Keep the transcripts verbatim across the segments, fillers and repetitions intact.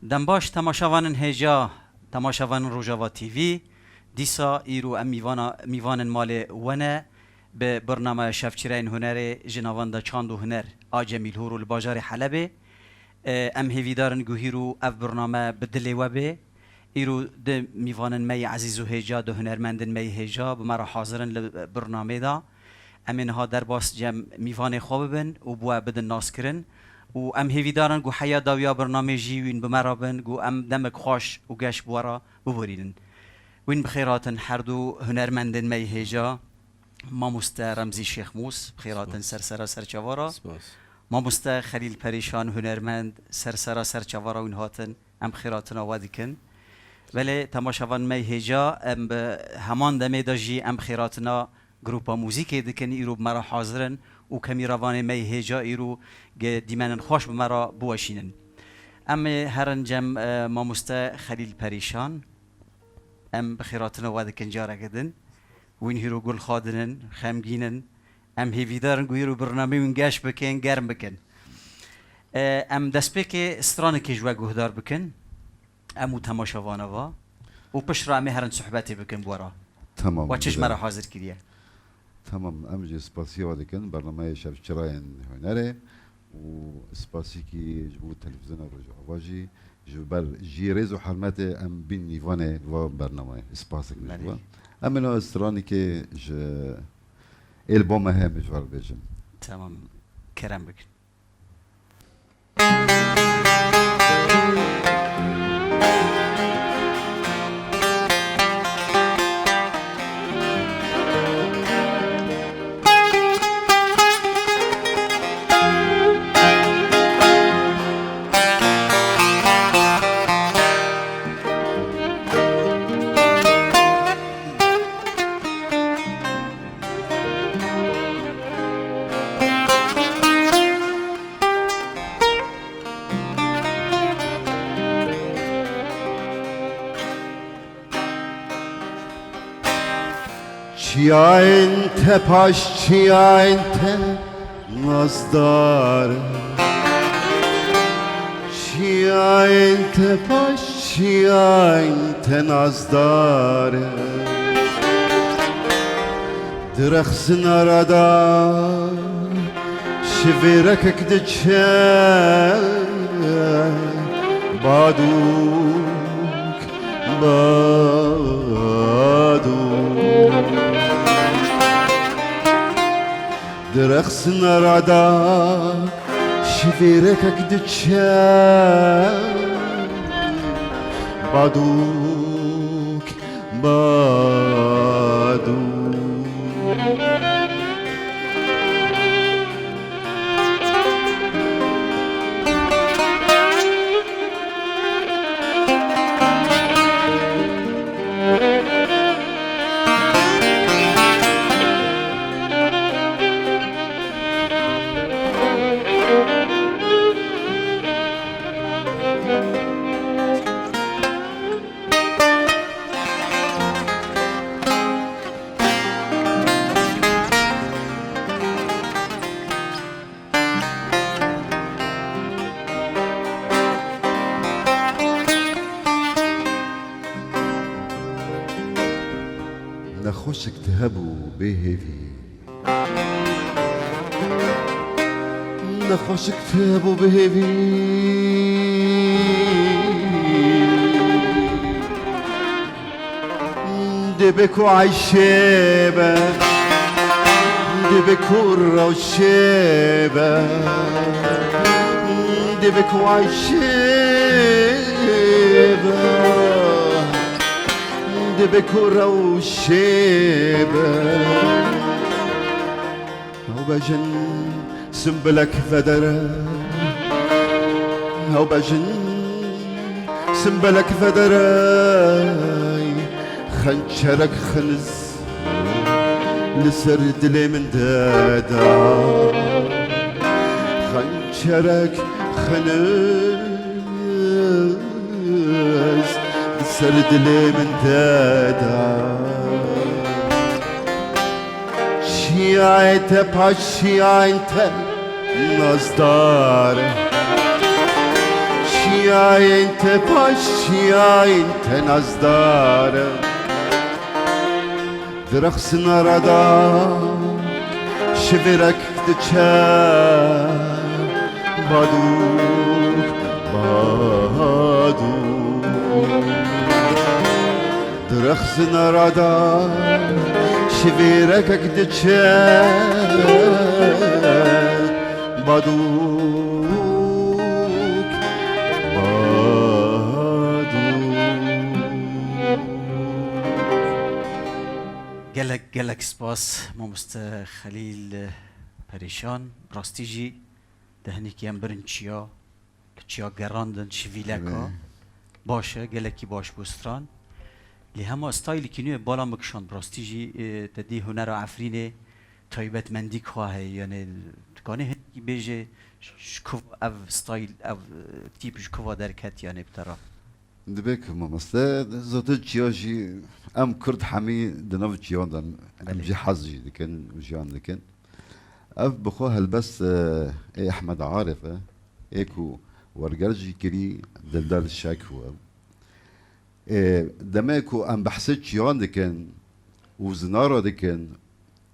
Dem baş, temaşevanên hêja, temaşevanên Rojava T V. Dîsa îro em mîvana, mîvanên malê we ne bi birnameya Şevçireyên Hunerê ji navenda Çand û Huner a Cemîl Horo li bajarê Helebê. E, em hêvîdar in ku hîro ev birname bi dilê we bê. Îro du mîvanên me yê ezîz û hêja, du hunermendên me yê hêja bi me re hazir in li birnamê de. Em ê niha derbas cem mîvanê xwe bibin û bi we bidin naskirin. Û em hêvîdar in ku heya dawiya birnamê jî wîn bi me re bin, ku em demek xweş û geş bi we re biborînin. Wîn bi xêr hatin her du hunermendên me yê hêja. Mamoste Remzî Şêxmûs, bi xêr hatin Spas. Ser sera ser çavara. Spas. Mamoste Xelîl Perîşan, hunermend, ser sera ser çavara wîn hatin. Em xêratina we dikin. Belê temaşevan me yê hêja, em bi heman demê de jî em xêratina grupa muzîkê dikin, îro bi me re hazir in û kemîravanê me yê hêja îro ge dîmenên xweş bi me re biweşînin. Em ê herin cem, e, mamoste Xelîl Perîşan. Em bi xêratina we dikin careke din. Wîn hîro gul xwadin in, xemgîn in. Em hêvîdar in ku hîro birnameyê wîn geş bikin, germ bikin. E, em destpêkê stranekê ji we guhdar bikin. Em û temaşevana va. Û pişt re em ê herin sohbetê bikin bi we re. Tamam, We çi ji me re hazir kiriye? Tamam, em jî spasiya we dikin. Bernameyê Şevçirayên Hunerê û spasîkî ji bo televîzyona Rojava jî, ji ber jî rêz û hurmetê em bîn mîvanê va bernameyê. Spasik ji Belê. we. Em ê niha stranikê ji êlboma heye min ji we re bêjim. Tamam. Kerem bikin. Çiyayên te paş, çiyayên te nazdar. Çiyayên te paş, çiyayên te nazdar. Direxsin arada şivêrekek diçe, badûk, badûk. Direxsin arada şivêrekek diçe, badûk, badûk. Nexweşik tihebû bê hêvî. Nexweşik tihebû bê hêvî. Dê be ku eyşê be, dê be ku rewşê be, dê be ku eyşê be, dê be ku rewşê be. Ew bejin simbilek vedere, ew bejin simbilek vedere, xençerek xiniz li ser dilê min de da. Xençerek xiniz li ser dilê min de da. Çiyayên te paş çiyayên te nazdar. Çiyayên te paş çiyayên te nazdar. Direxsin arada şivêrek diçe. Badûk, badûk. Direxsin arada şivêrekek diçe. Badûk, badûk. Gelek, gelek spas, mamoste Xelîl Perîşan. Rastî jî te hinekî em birin çiya, li çiya gerandin, şivîleka. Evet. Baş e, gelekî baş bû stran. Lê hema staylikî nû ye bala min kişand. Bi rastî jî, e, te dî hunera Efrînê taybetmendî ka heye, yanê dikanê hinekî bêje ji ku ev stayl, ev, e, tîp ji kuva derket, yanê bi te re? Dibe ku mamoste, zaten çiya jî em Kurd hemî di nav çiyan de em Belê. jî hez jî dikin û jiyan dikin. Ev bi xwe helbest, e, ê Ehmed Arif e, ê ku werger jî kirî Dildar Şakû e. E, demê ku em behsê çiyan dikin û zinara dikin,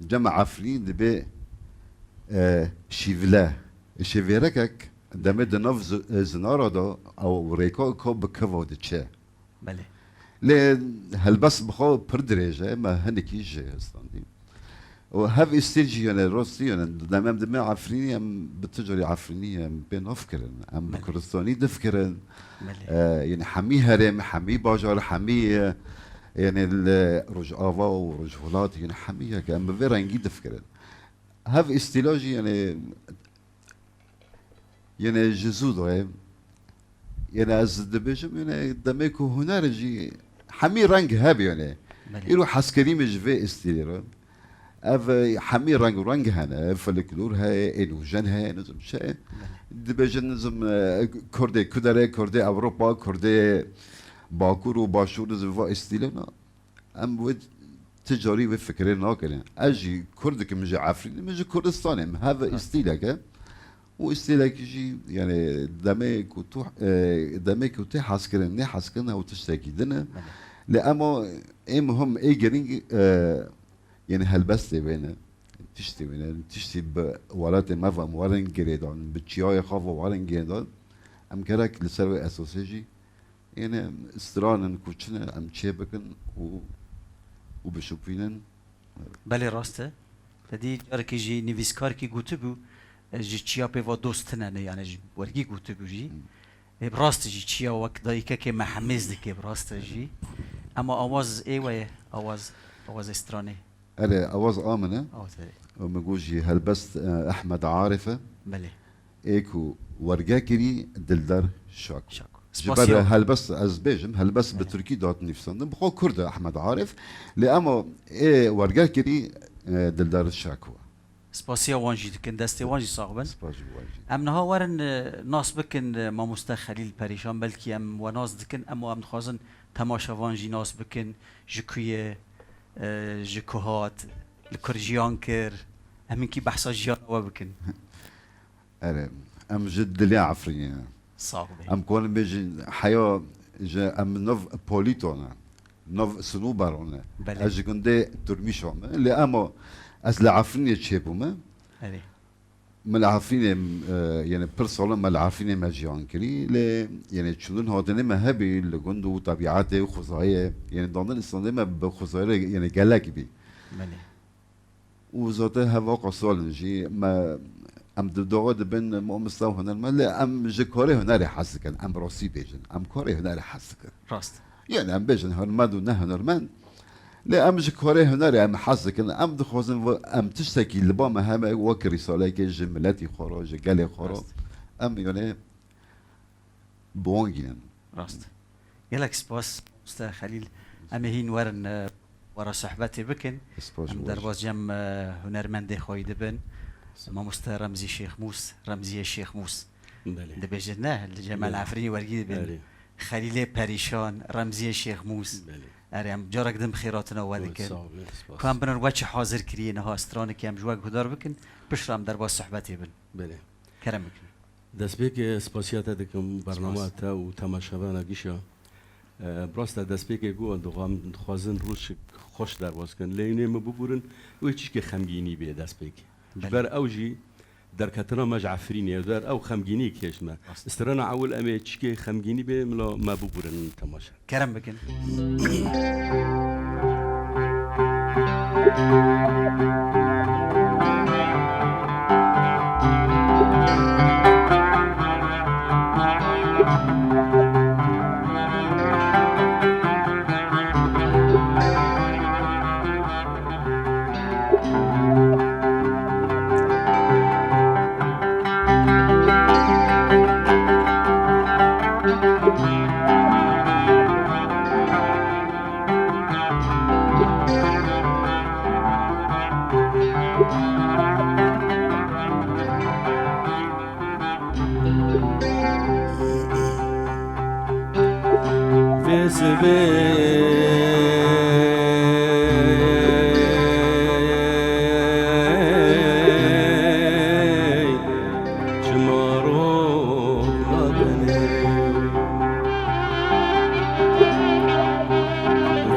cem Efrînî dibe, e, şîvle. Şêvêrekek demê di nav zi-, e, zinara de ew rêka ka bi keva diçe. Belê. Lê helbest bi xwe pir dirêj e, me hinekî jî standî. Û hev îstîl jî, yanê rastî, yanê demê em dibin Efrînî, em bi tu carî Efrînî em pê nafikirin. Em bi Belê. Kurdistanî difikirin. Belê. E, yanê hemî herêm, hemî bajar, hemî, e, yanê li Rojava û Rojhilat, yanê hemî yek e. Em bi vê rengî difikirin. Hev îstîla jî, yanê Yene ji zû doye. Yene ez dibêjim, yene demê ku huner jî hemî reng hebe yene. Belê. Îro hezkerî me ji vê îstîlê re. Ev, e, hemî reng û reng hene. Folklor heye, ê nûjen heye, nizim çi. Belê. Dibêjin nizim, e, Kurdê Kudere, Kurdê Ewropa, Kurdê Bakur û Başûr, nizim va îstîlê ne. Em wê ti carî wê fikirê nakirin. Ez jî Kurdik im, ji Efrînê, min ji Kurdistanê, min hev Rast. îstîlek e. Û îstîlek jî, yani, demê ku tu, e, demê ku tê hezkirin, nê hezkirin, ew tiştekî din e. Belê. Lê ema ê muhim, ê girîng, e, yani, helbestê wê ne. Tiştê wê ne. Tiştê bi welatê me ve em werin girêdan, bi çiyayê xwe ve werin girêdan. Em gerek li ser wê esasê jî Êne stranin ku çi ne em çê bikin û, û bişopînin. Belê rast e. Te dî carekê jî nivîskarekî gotibû, e, ji çiya pê va dost tine ne, yani ji wergî gotibû jî. Hmm. Ê, bi rast jî çiya wek dayikekê me hemêz dike, bi rast e jî. Ema awaz ê we ye, awaz, awazê stranê. Erê, awaz a min e. Awaz erê. Û min got jî helbest, e, Ehmed Arif e. Belê. Ê ku werge kirî Dildar Şako. Şako. Ji ber Spasiya. helbest ez bêjim, helbest bi Belê. tirkî dat nivîsandin. Bi xwe kurd e Ehmed Arif. Lê ema ê werge kirî, e, Dildar Şako. Spasiya wan jî dikin, destê wan jî sax bin. Spas ji wan jî. Em niha werin, e, nas bikin, e, mamoste Xelîl Perîşan, belkî em we nas dikin, ema em dixwazin temaşevan jî nas bikin, ji ku ye, e, ji ku hat, li kur jiyan kir, em hinkî behsa jiyana we bikin. Erê, em ji dilê Efrînê ne. Sax bê. Em karin bêjin heya ji em nav polîto ne. Nav Sinûber hûn e. Belê. Ez ji gundê Turmîşo me. Lê ema ez li Efrînê çêbûme. Erê. Me li Efrînê, e, yani pir sal e me li Efrînê me jiyan kirî. Lê yani çûndin hatinê me hebî li gund û tebîetê û xwezayê. Yani dandin îstandê me bi xwezayê re yani gelek bî. Belê. Û zaten hevaka sal in jî me, em di dawa dibin mamoste û hunermend, lê em ji karê hunerê hez dikin, em rastî bêjin, em karê hunerê hez dikin. Rast. Yani em bêjin hunermend û ne hunermend, lê em ji karê hunerê em hez dikin, em dixwazin ve-, em tiştekî li ba me hebe wek rîsaleyekê ji miletî xwe re, ji gelê xwe re, Rast. em yani bi wan gînin. Rast. Gelek spas, Mamoste Xelîl. Em ê hîn werin, e, we re sohbetê bikin. Spas Em ji we. derbas cem, e, hunermendê xweyî dibin. Mamoste Remzî Şêxmûs, Remziyê Şêxmûs. Belê. Dibêjin ne, li cem Belê. Efrînî wergî dibin. Belê. Xelîlê Perîşan, Remziyê Şêxmûs. Belê. Erê, em carek din bi xêratina we Sağ dikin. olun, spas. Ku em binin we çi hazir kiriye niha stranekê em ji we guhdar bikin, piştre em derbas sohbetê bin. Belê. Kerem bikin. Destpêkê spasiya te dikim, bernama Spas. te û temaşevana gişa. E, bi rast e, destpêkê got, dixwam-, dixwazin rojek xweş derbas kin. Lê hûnê min bibûrin, wê çişkê xemgînî bê destpêkê. Ji Belê. ber ew jî derketina me ji Efrînê ye, ji ber ew xemgînî kêş me. Rast. Strana ewil em ê çişkê xemgînî bê, mila me bibûrin temaşe. Kerem bikin. Vê sibê çima rok nakenê?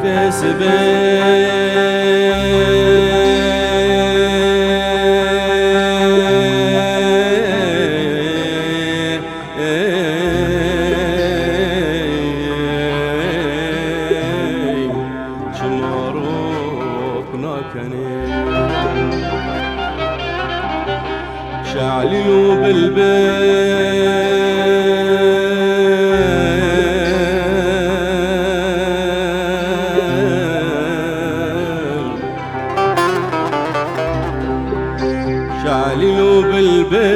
Vê sibê Ey, çima rok nakenê? Şalî û bilbil. Şalî û bilbil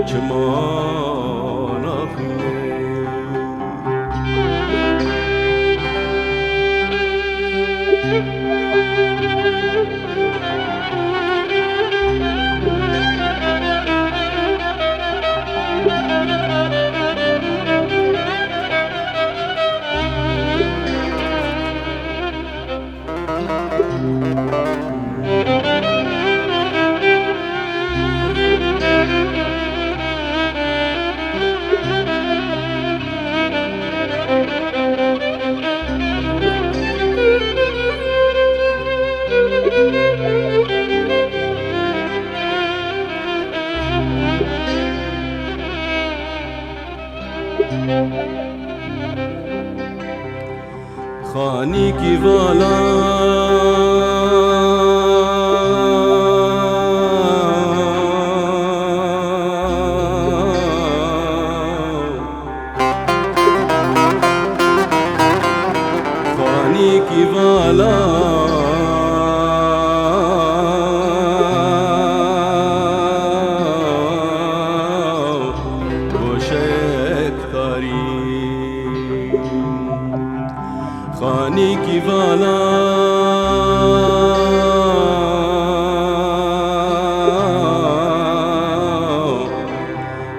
çima naxwîne. Xanîkî vala Xanîkî vala goşek tarî. Xanîkî vala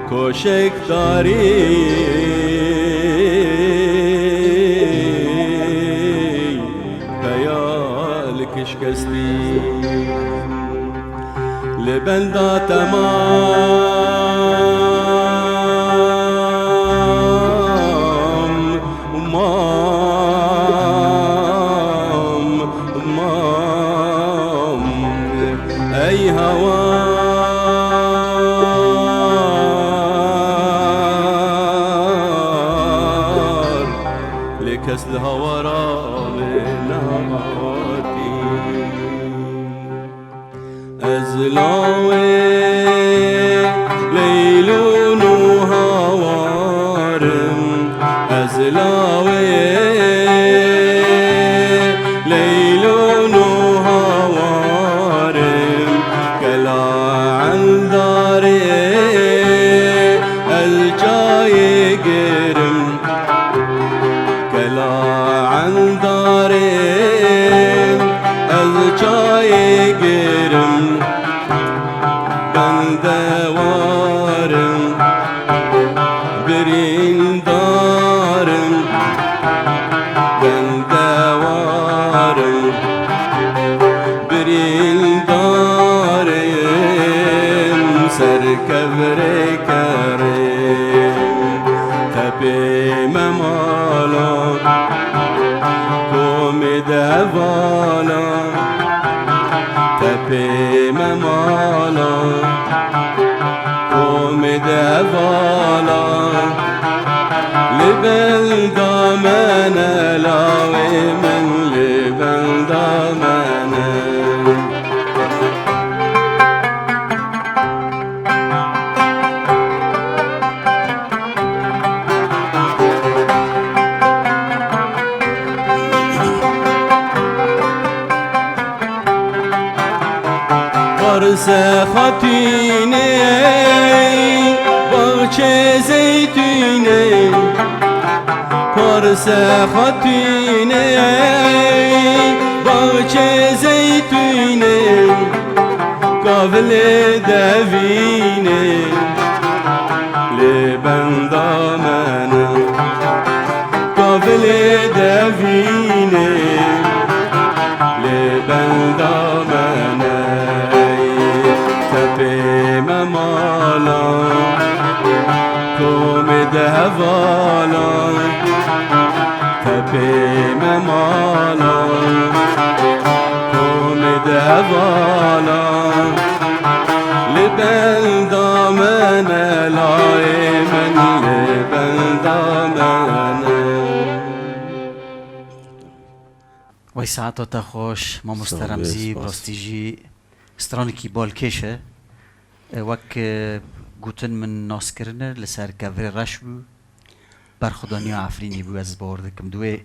koşek tarî peya li kişkestî. Li Benda temam, mam, mam, ey hawar, lê kes li hawara min nehatî. Ez lawê Leyl û Nû hawar im, ez lawê Leyl û Nû hawar im, kela endarê ez çayê girim. Kela endarê ez çayê girim, bendewar im, birîndar im, bendewar im. Birîndarê min ser kevirê kerê, tepê me mala, komê de hevala, tepê me mala, komê de hevala. Li benda me ne lawê min, li benda me ne. Parse xatînê, baxçe zeytûnê, parse xatînê, baxçe zeytûnê, kavilê devînê, lê benda me ne. Kavilê devînê, lê benda me ney. Tepê me mala, komê de hevala. Tepê me mala, komê de hevala. Li benda me ne layê min, li benda me ne. Wey saeta te xweş, mamoste Remzî, bi rastî jî stranekî balkêş e. E, wek, e, gotin min nas kirine, li ser kevirê reş bû, berxwedaniya Efrînê bû, ez bawer dikim. Di wê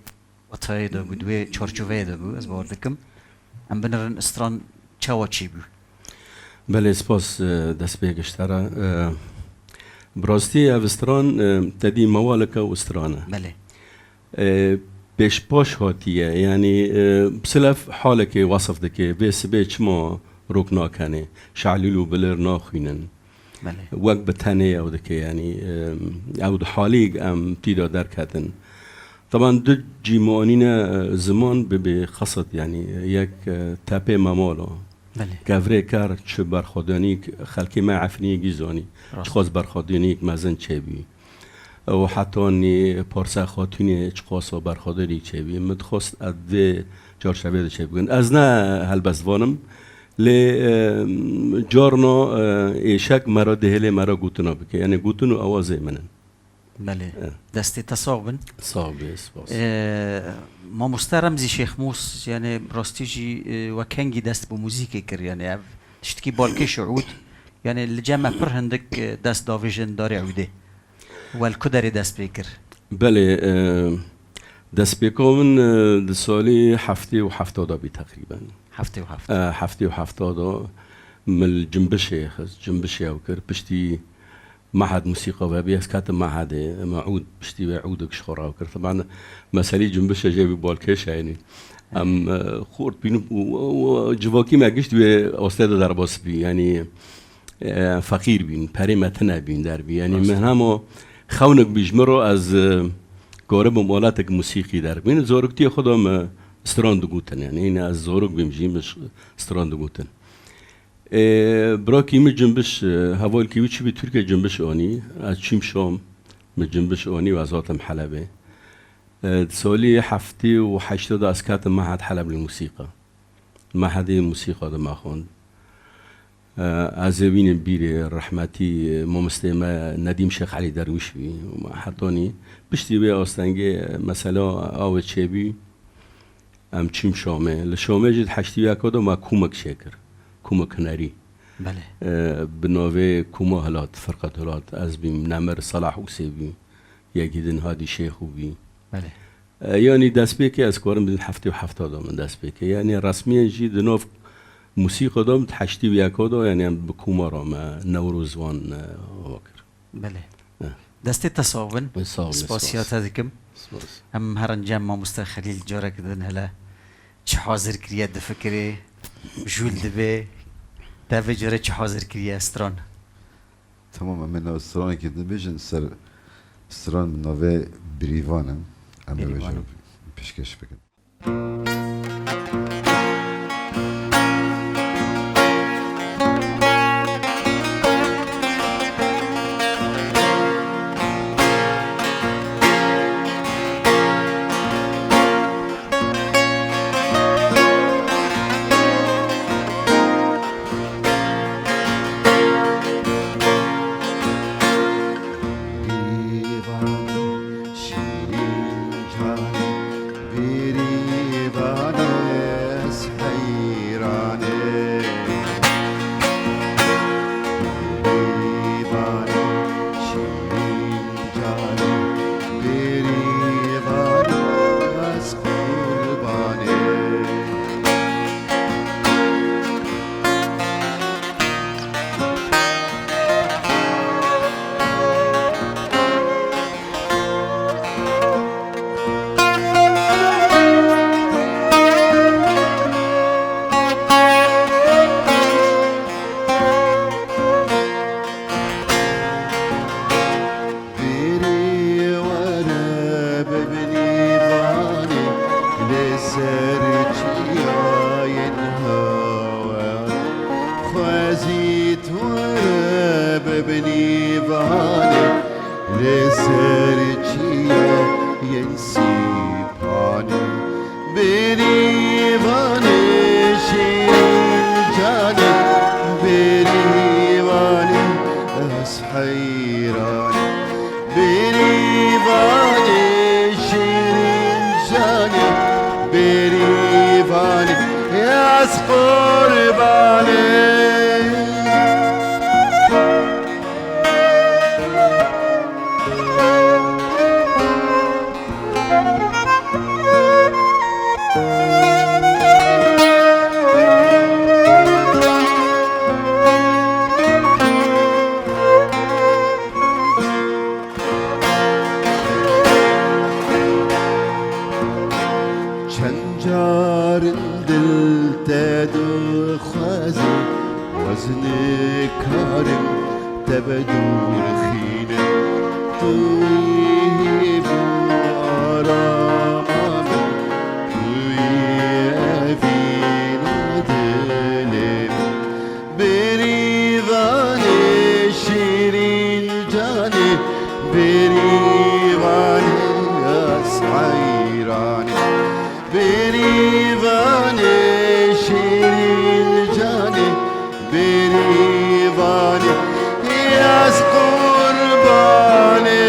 watayê de bû, di wê çarçoveyê de bû, ez bawer dikim. Em binirin stran çawa çêbû? Belê, spas, e, destpêk ji te re. E, bi rastî ev stran, e, te dî mewaleke û stran e. Belê. E, pêşpaş hatiye, yanî, e, silef halekê wasif dike, vê sibê çima rok nakenê, şalîl û bilir naxwînin. Belê. Wek bi tenê ew dike, yanî, e, ew di halî em tî de derketin. Teban du cî me anîne, e, ziman bi, bi xesit, yanî, e, yek, e, tepê me mala. Belê. Kevirê ker çi berxwedanîk xelkê me Efrînî gî zanî. Rast. Çiqas berxwedanîk mezin çêbî. Û hetanî parse xatûnê çiqas berxwedanîk çêbî. Min dixwest ez vê çarçevê de çêbikin. Ez ne helbestvan im, lê, e, carna, e, êşek me re dihêlê me re gotina bike. Yanî gotin û awazê min in. Belê. Eh. Destê te sax bin. Sax bê, spas. Ee, mamoste Remzî Şêxmûs, yani rastî jî, e, we kengî dest bi muzîkê kir, yani ev tiştekî balkêş û ûd, yani li cem me pir hindik, e, dest davêjin darê ûdê. We li ku derê dest pê kir? Belê, e, destpêka min, e, di salî heftê û hefta de bî teqrîben. Heftê û hefta. E, heftê û hefta de min li Cimbişê xist, Cimbişê ew kir, piştî Mehed musîqa vebî, ez ketim mehedê, me ûd, piştî wê ûdek ji xwe rav kir. Teban meselî cimbişê jê bî balkêş e, yanî. Em, e, xort bîn û, û, û civakî me gişt wê astê de derbas bî, yanî, e, feqîr bîn, perê me tine bîn derbî. Yanî, rast, min hema xewnek bî ji min re ez, e, karibim aletek musîqî derbîn. Zoriktiyê xwe de me stran digotin, yanî, yine ez zorok bîm jî, min ş-, stran digotin. Ê, birakî min cimbiş, e, hevalkî wî çûbî Tirkiye cimbiş anî. Ez çûm Şam, min cimbiş anî û ez hatim Helebê. E, di salî heftê û heştê de ez ketim Mehed Heleb li musîqa. Mehedê musîqa de me xwend. E, ez ê wînim bîrê rehmetî, e, mamosteyê me Nedîm Şêx Elî Derwîş bî. Hetanî piştî wê astengê, e, mesela awê çêbû. Em çûm Şamê. Li Şamê jî di heştê û yeka de me komek çêkir. Komek hunerî. Belê. E, bi navê Koma Hilat, Firqet Hilat. Ez bîm, Nemir Selah Ûsê bî. Yekî din Hadî Şêxû bî. Belê. E, yanî destpêkê ez karim bînim heftê û heft de min dest pê kir. Yanî resmiyen jî di nav musîqa de min di heştê û yeka de, yanî em bi koma re me Newroz wan, e, ava kir. Belê. Eh. Destê te sax bin. Sağ olun, Spasiya spas. Te dikim. Spas. Em herin cem mamoste Xelîl carek din hele çi hazir kiriye difikirê, jûl dibe, te vê care çi hazir kiriye stran? Tamam, em ê nav stranekê dibêjin, ser stran bi navê Birîvan e. Em ê Birîvan. Vêca pêşkêş bikin. Bêrîvan, şîrîn can, bêrîvan ez heyran ê. Bêrîvan, şîrîn can, bêrîvan ez qurban ê. Bêrî were bibinî vanê, lê ser çiyayên hewa. Xwezît were bibinî vanê, lê ser çiyayên sîpanê. Bêrîvanê şîrîn canê, bêrîvanê ez heyranê. Bêrîvanê şîrîn canê, bêrîvanê ez qurbanê. Çend carin dil te dixwazim, ez nikarim te bi dûr xînim. Tu yî bû arama min, tu yî evîna dilê min. Bêrîvanê şîrîn canê, bêrîvanê ez heyranê. Bêrîvanê şîrîn canê, bêrîvanê ez qurbanê.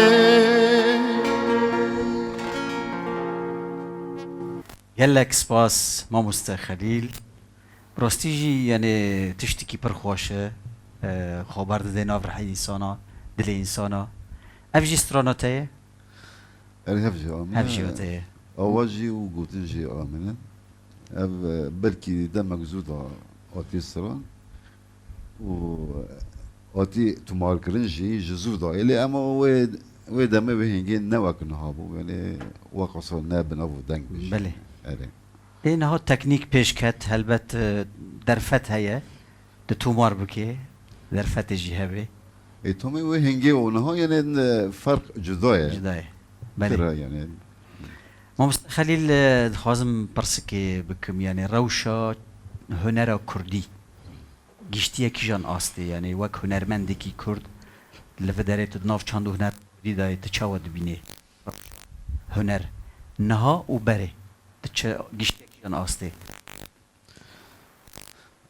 Gelek spas, mamoste Xelîl. Bi rastî jî, yanî, tiştekî pir xweş e. E, xwe berdide nav rihê însana, dilê însana. Ev jî strana te ye? Erê, hev jî a min e. Hev jî a te ye. Awa jî û gotin jî a min e. Ev, e, belkî demek zû da hatî stran û hatî tomarkirin jî ji zû da. Lê ema wê, wê demê wê hingê ne wek niha bû. Yanî wek wisa ne bi nav û deng bê jî. Belê. Erê. Ê niha teknîk pêş ket, helbet, e, derfet heye, tu tomar bikê, derfetê jî hebe. Ê, tomê wê hingê û niha, yanî, e, ferq cuda ye. Cuda ye. Belê. Pir e, yanî. Mamoste Xelîl, e, dixwazim pirsikê bikim, yanî rewşa hunera kurdî. giştiye kîjan astê? Yanî wek hunermendekî Kurd li vê derê tu di nav çand û huner Kurdî de yê, tu çawa dibînî huner niha û berê? Tu çi giştiye kîjan astê?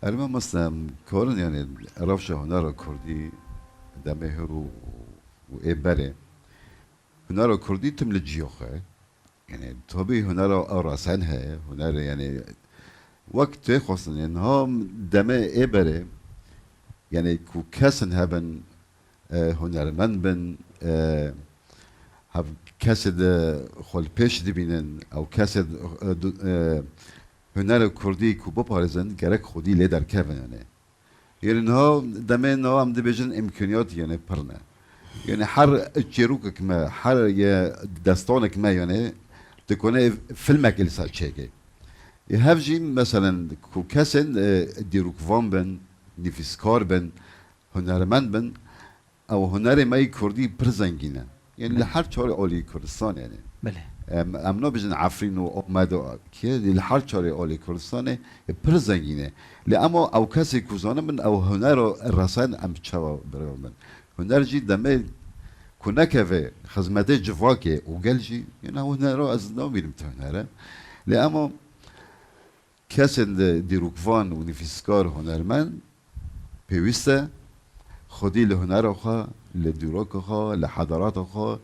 Erê mamoste, em karin, yanî, rewşa hunera Kurdî demê hir û, û ê berê. Hunera Kurdî tim li cihê xwe. Yanî, tabî hunera ew resen heye, huner, yanî, wek tê xwestin, yanî, niha demê ê berê, yanî, ku kesin hebin, e, hunermend bin, e, hev kesê de xwe li pêş dibînin, ew kesê de, e, du-, e, hunerê Kurdî ku biparêzin, gerek xwedî lê derkevin, yanî. Yanî niha demê niha em dibêjin îmkaniyat, yanî, pir ne. Yanî her çîrokek me, her ye destanek me, yanî, dikone filmekê li ser çêke. Ê hev jî, meselen, ku kesên, e, dîrokvan bin, nivîskar bin, hunermend bin, ew hunerê me yê Kurdî pir zengîn e. Yanî li her çarê alî Kurdistan, yanî. Belê. Em, em nabêjin Efrîn û Amed û kê, li her çarê alî Kurdistanê, e, pir zengîn e. Lê ema ew kesê ku zanibin, ew huner û resen em çawa birevin bin. Huner jî demê ku nekeve xizmetê civakê û gel jî, yanî ew hunera ez nabînim ti huner e. Lê ema kesên de dîrokvan û nivîskar, hunermend pêwîst e xwedî li hunera xwe, li dîroka xwe, li hedarata xwe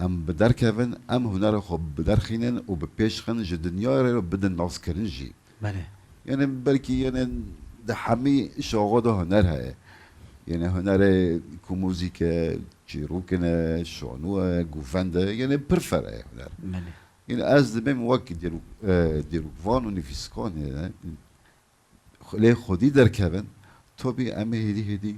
em bi derkevin, em hunera xwe biderxînin û bi pêş xin, ji dinyayê re bidin naskirin jî. Belê. Yanî belkî, yanî, di hemî şaxa de huner heye. Yanî hunerê ku muzîk e, çîrokên e, şano e, govend e, yanî pir ferq e huner. Belê. Yanî ez dibêm wek dîrok-, e, dîrokvan û nivîskan e, lê xwedî derkevin, tabî em ê hêdî hêdî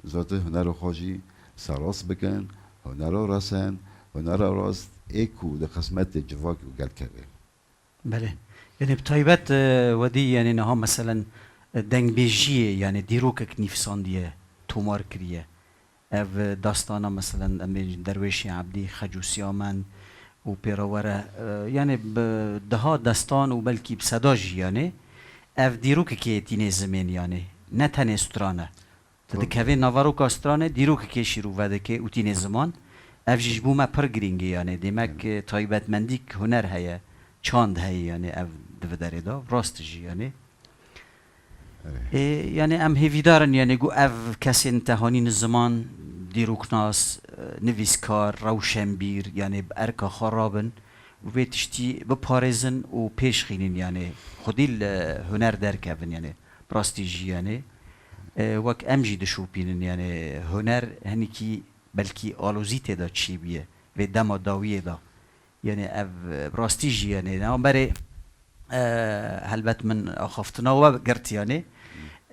zaten hunera xwe jî serast bikin, hunera resen, hunera rast ê ku di xizmetê civakî û gel keve. Belê. Yanî bi taybet, e, wedî, yanî niha meselen, e, dengbêjiyê, yanî dîrokek nivîsandiye, tomar kiriye. Ev, e, dastana, meselen, em bêjin Derwêşê Ebdî, Xecû Siyamen û pê re were, e, yanî bi deha destan û belkî bi seda jî, yanî ev dîrokekê tînê zimên, yanî ne tenê stran e. Tu dikevê naveroka stranê, dîrokekê şîrove dike û tînê ziman. Ev jî ji bo me pir girîng e, yanî demek, e, taybetmendîk huner heye, çand heye, yanî ev di vê derê de. Rast jî, yanî. Erê. Ê, yanî em hêvîdar in, yanî ku ev kesên te hanîn ziman, dîroknas, e, nivîskar, rewşenbîr, yanî bi erka xwe rabin û vê tiştî biparêzin û pêş xînin, yanî xwedî li huner derkevin, yanî bi rastî jî, yanî, e, wek em jî dişopînin, yanî huner hinekî belkî alozî tê de çêbûye vê dema dawiyê de. Yanî ev, e, bi rastî jî, yanî, ne, berê, e, helbet min axaftina we girt, yanî,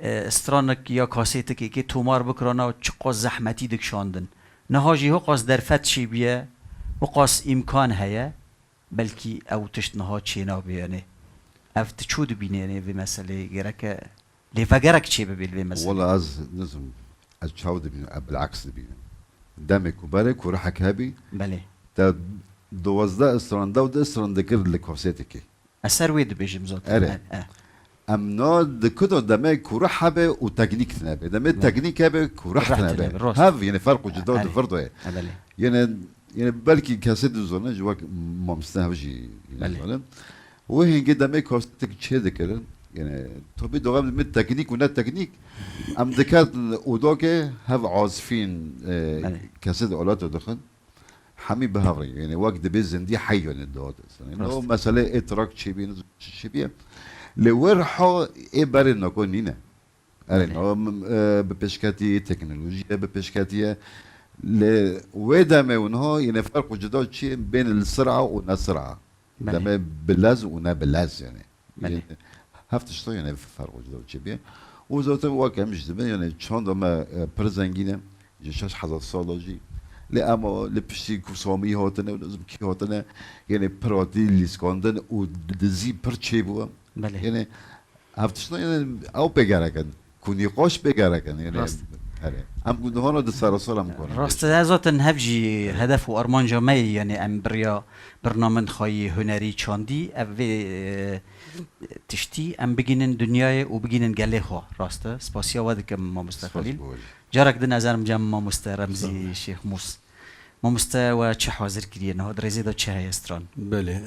e, stranek ya kasêtekê kê tomar bikirana çiqas zehmetî dikişandin. Niha jî hiqas derfet çêbûye, hiqas îmkan heye, belkî ew tişt niha çênabe, yanî. Ev tu çû dibînî, yanî, vê meseleyê gereke lêvegerek çêbibe li vê meseleyê. Wela ez nizim, ez çawa dibînim, ez bilaks dibînim. Demê ku berê ku rihek hebî, Belê. Te duwazdeh stran, dewdeh stran dikir li kasêtekê. Ez ser wê dibêjim zaten. Erê. E, e. Em na di ku de demê ku rih hebe û teknîk tine be. Demê Belê. Teknîk hebe ku rih Rih tine tine be. Be, rast. Hev, yanî ferq û cida Erê. Di vir de ye. E, belê. Yanî, yanî belkî kesê dizane, ji wek mamoste hev jî Belê. Zanin. Wê hingê demê kasêtek çê dikirin. Yanî, tabî doxem min teknîk û ne teknîk, em diketin odakê hev azfîn, e, Belê. Kesê de olato dixin. Hemî bi hev re. Yanî, wek dibê zindî hey, yanî, dot. Yanî, Rast. O mesele ê trak çêbî, çêbî. Lê wê riha ê berê nako nîne. Erê, Belê. Niha, e, bi pêşketî teknolojiyê bi pêşketiye. Lê wê demê û niha yine ferq û cida çi bêne li sira û ne sira. Belê. Demê bi lez û ne bi lez, yanî. Belê. Yanî, hev tişta, yanî, ferq û cida çi bîye. Û zaten wek em jî dibin, yanî, çanda me, e, pir zengîn e. Ji şeş hezar sala jî. Lê ema li piştî ku Samî hatine û nizim kî hatine, yanî, piratî lîskandin û dizî pir çêbû. Belê. Yanî, Ev tiştine, yanî, ew pê gerek in. Ku nîqaş pê gerek in. Yanî, Rast. Erê. Em ku dihana di sera sal em konin. Rast e, zaten hev jî hedef û armanca me ye, yani em bi riya birnamen xweyî hunerî çandî, ev vê, e, tiştî em bigînin dinyayê û bigînin gelê xwe. Rast e, spasiya we dikim mamoste Spas Xelîl. Bo we jî. Carek din ez erim cem mamoste Remzî Sağ ol. Şêx Mûs. Mamoste we çi hazir kiriye niha, di rêzê de çi heye stran? Belê,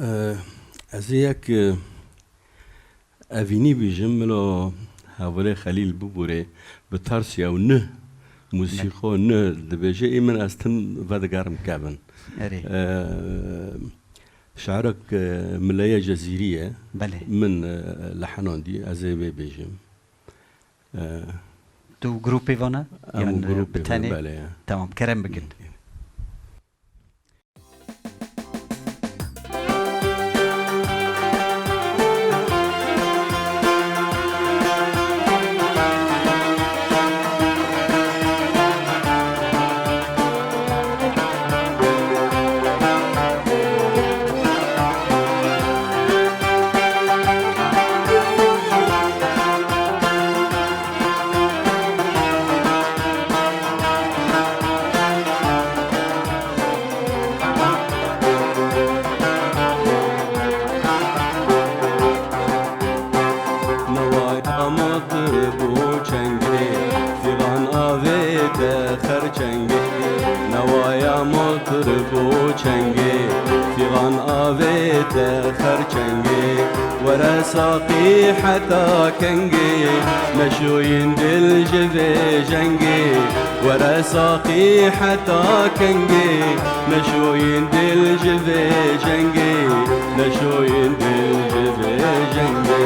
e, ez ê yek, e, Evînî bêjim, milo hevalê Xelîl bibûrê, bi tarsiya û nih, mûsîqo nih dibêje, ê min ez tim vedigerim kevin. Erê. Eee, şi'rek, e, Mileye Cezîrî ye. Belê. Min, e, lehenandî, ez ê vê bêjim. Eee, Tu grûpê vana? Em Yan, e, grûpê bi tenê? Belê, ya. Tamam, kerem bikin. Newaya motir bû çengê, fîxan avête xerçengê. Newaya motir bû çengê, fîxan avête xerçengê. Were saqî heta kengê, neşoyîn dil ji vê jengê. Were saqî heta kengê, neşoyîn dil ji vê jengê, neşoyîn dil ji vê jengê.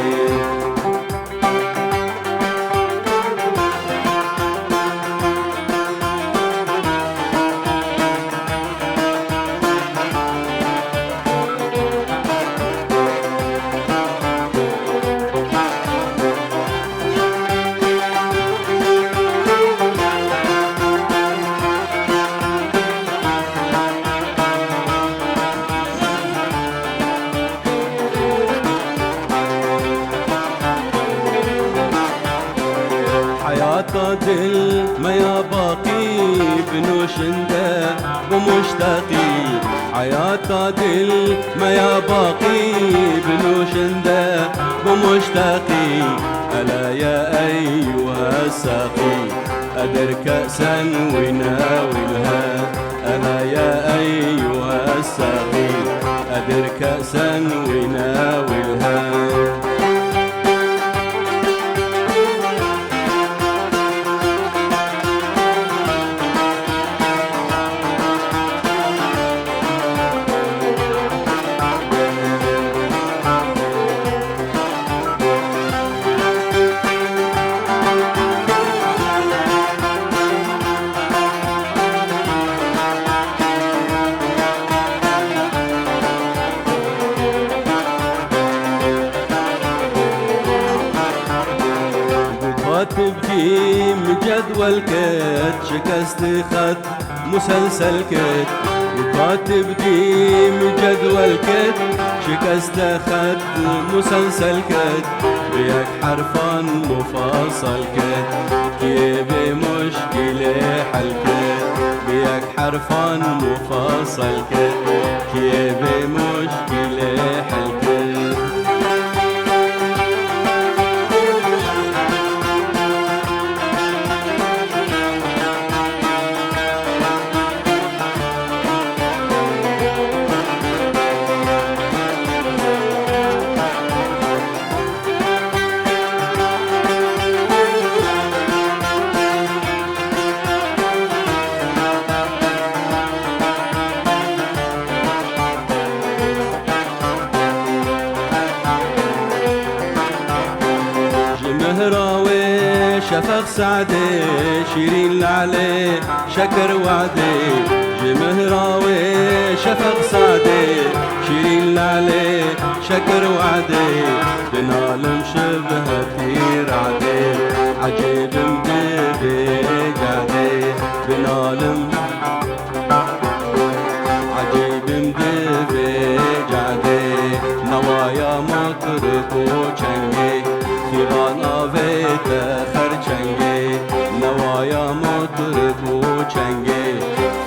Heyata dil me ya baqî, bi nûşinde, bi muşteqî. Heyata dil me ya baqî, bi nûşinde, bi muşteqî. Ele ye ey we seqî, edir kesen wîne wîlhe. Ele ye ey we seqî, edir kesen wîne wîlhe. Katib dîm cedwel ket, şikesti xet. Muselsel kit, û katib dîm cedwel kit, şikeste xet muselsel kit, bi yek herfan mufasal kit, kiyê vê muşkîlê hel kit, bi yek herfan mufasal kit, kiyê vê muşkîlê hel kit. Ji mihra wê şefeq Se'dê, şîrîn lelê şekir wedê. Ji mihra wê şefeq Se'dê, şîrîn lelê şekir wedê. Dinalim şibhetî radê, ecêbim divê gedê. Dinalim Ecêbim divê cadê, newaya motir û çengê, fîxan avête xerçengê, newaya Motor bû çengê,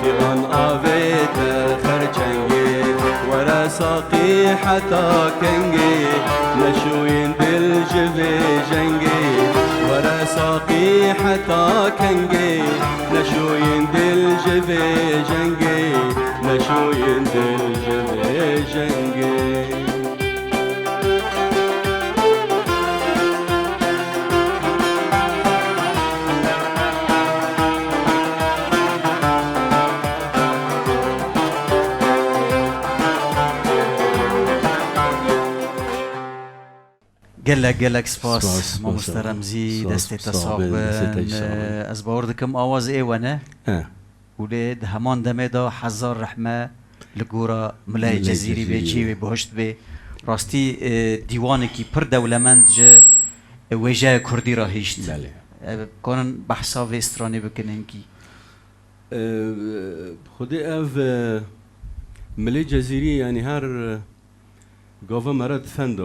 fîxan avête xerçengê. Were saqî heta kengê, neşûyîn dil ji vê jengê. Were saqî heta kengê, neşûyîn dil ji vê jengê. Neşûyîn dil ji vê jengê. Gelek, gelek spas, Spas, spas, mamoste sağ ol. Remzî, Spas, destê te sağ sax ol, bin. Destê te sax bin. Ee, ez bawer dikim awaz ê we ne. He. Û lê di heman demê de hezar rehme li gora Mileyê Mileyê Cezîrî bê, Cezîrî. Cî wê bihişt bê. Rastî, e, dîwanekî pir dewlemend ji, e, wêjeya kurdî re hişt. Belê. E, kanin behsa vê stranê bikin hinkî. E, Xwedê ev, e, Milê Cezîrî, yanî her, e, gava me re di fen de,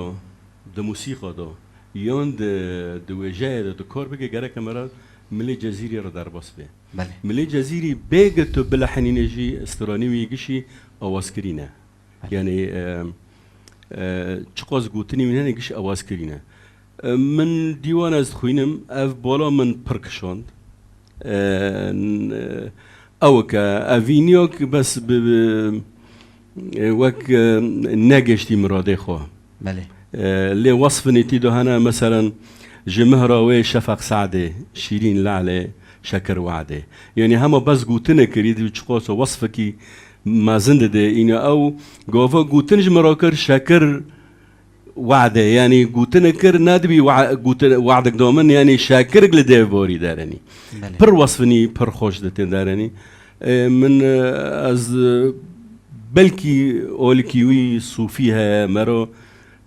di musîqa de, yan di, di wêjeyê de, di kar bike, gereke me re Milê Cezîrî re derbas be. Belê. Milê Cezîrî bêge tu bilehenîne jî stranê wî gişî awazkirî ne. Belê. Yanî, e, e, çiqas gotinî wî hene gişî awazkirî ne. E, min dîwan ez dixwînim, ev bala min pir kişand. E, n-, e, ew ke ev vîniyok bes bi, bi, e, wek, e, negeştî miradê xwe. Belê. E, lê wesfinê tî de hene, meselen, ji mihra wê Şefeq Se'dê, Şîrîn Lale, Şekir We'dê. Yanî hema bes gotine kirî, di çiqas wesfekî mezin dide. Îna ew gava gotin ji min re kir, Şekir We'dê. Yanî gotine kir, nedibî wa-, gotin, we'dek da min, yanî Şekirek li dêv borî derenî. Belê. Pir wesfinî, pir xweş di tê derenî. E, min, e, ez, e, belkî olikî wî sûfî heye, mero,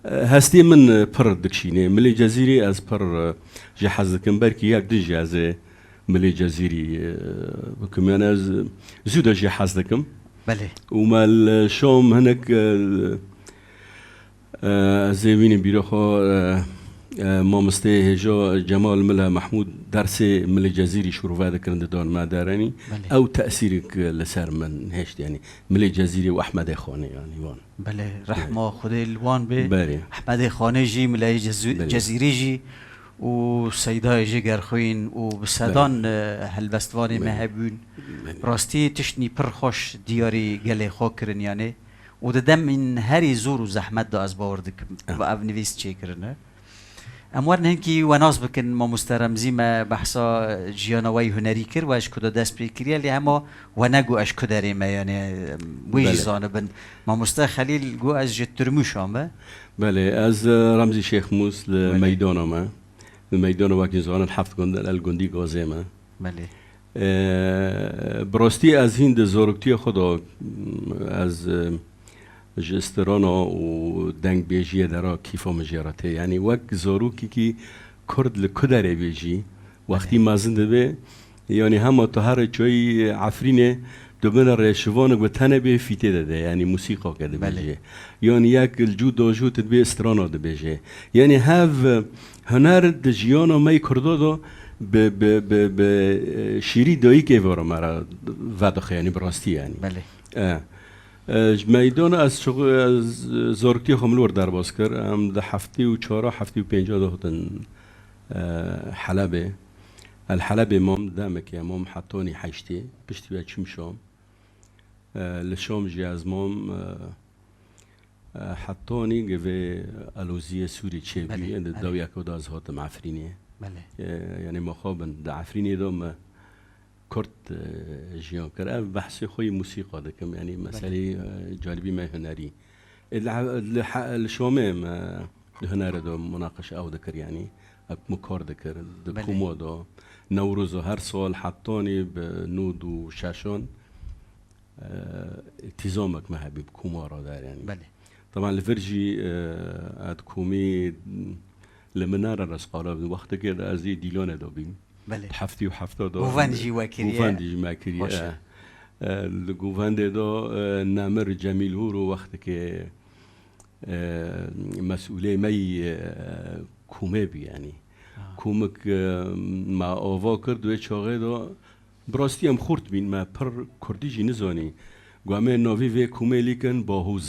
e, hestê min, e, pir dikişînê. Milê Cezîrî ez pir, e, jê hez dikim. Belkî yek din jî ez ê Milê Cezîrî, e, bikim. Yani ez, e, zû de jê hez dikim. Belê. Û me li Şam hinek, e, E, ez ê wînî bîra xwe, e, e, mamosteyê hêja Cemal Mila Mehmûd dersê Milê Cezîrî şirove dikirin, didan me derenî. Belê. Ew tesîrek li ser min hêşt, yanî Milê Cezîrî û Ehmedê Xanê, yanî wan. Belê, rehma Xwedê li wan bê. Belê. Ehmedê Xanê jî, Mileyê Cezî-, Belê. Cezîrî jî û Seydayê jê gerxwîn û bi sedan, Belê. e, helbestvanê me Belê. hebûn. Belê. Rastî tiştnî pir xweş diyarî gelê xwe kirin, yanî. Û di demên herî zor û zehmet de ez bawer dikim Ah. bi ev nivîs çêkirine. Em werin hinkî we nas bikin, mamoste Remzî, me behsa jiyana we yî hunerî kir, we ji ku de dest pê kiriye, lê hema we negot ez ji ku derê me, yanî, em, wê jî Belê. zanibin. Mamoste Xelîl got ez ji Tirmûşa me. Belê, ez, e, Remzî Şêxmûs li Belê. Meydana me. Li Meydana wekî zanin heft gund el gundî Gazê me. Belê. Ee, bi rastî ez hîn di zaroktiya xwe de, ez, e, ji strana û dengbêjiyê de re kîfa min jê re tê. Yanî wek zarokekî kurd li ku derê bê jî, wextî Belê. mezin dibe, yanî hema tu here çayî Efrînê, tu bine rêşivanek bi tenê bê fîtê de de, yanî musîqake dibêje. Belê. Yanî yek li cû dajû tu dibê strana dibêje. Yanî hev, Huner di jiyana me yê Kurda de bi, bi, bi, bi, e, şîrî dayikê ve re me re vedixe, yanî bi rastî, yanî. Belê. E, e, ji meydana ez çi-, ez zaroktiya xwe min li wir derbas kir. Em di heftê û çar, heftê û pênc de hatin, e, Helebê. El Helebê mam demekê, mam hetanî heştê. Piştî ve çûm Şam. E, li Şam jî ez mam, e, E, hetanî gi vê aloziyê Sûrî çêbû, Belê, di belê. dawiyeke de ez hatim Efrînê. Belê. E, yanî me xwe bin di Efrînê de me kurt, e, jiyan kir. Ev behsê xwe yî musîqa dikim, yanî Belê. meselê, e, calibî me hunerî. E, li, li, li Şamê me di hunerê de munaqeşe ew dikir, yanî ek me kar dikir, di Belê. koma de, Newroz û her sal hetanî bi nod û şeşan, e, îltizamek me hebî bi koma re der, yanî. Belê. Teban li vir jî, e, ez komî li min nere resqala bin. Wextekê de ez ê Dîlanê de bîm. Belê. Heftî û hefta de Govend jî we kiriye. Govend jî me kiriye, Baş e. e. E, li govendê de, e, Nemir Cemîl Hûr û wextekê, e, mesûlê me yî, e, komê bî, yanî. Komik, e, me ava kir di wê çaxê de. Bi rastî em xurt bîn, me pir kurdî jî nizanî. Got, em ê navî vê komê lîkin Bahûz.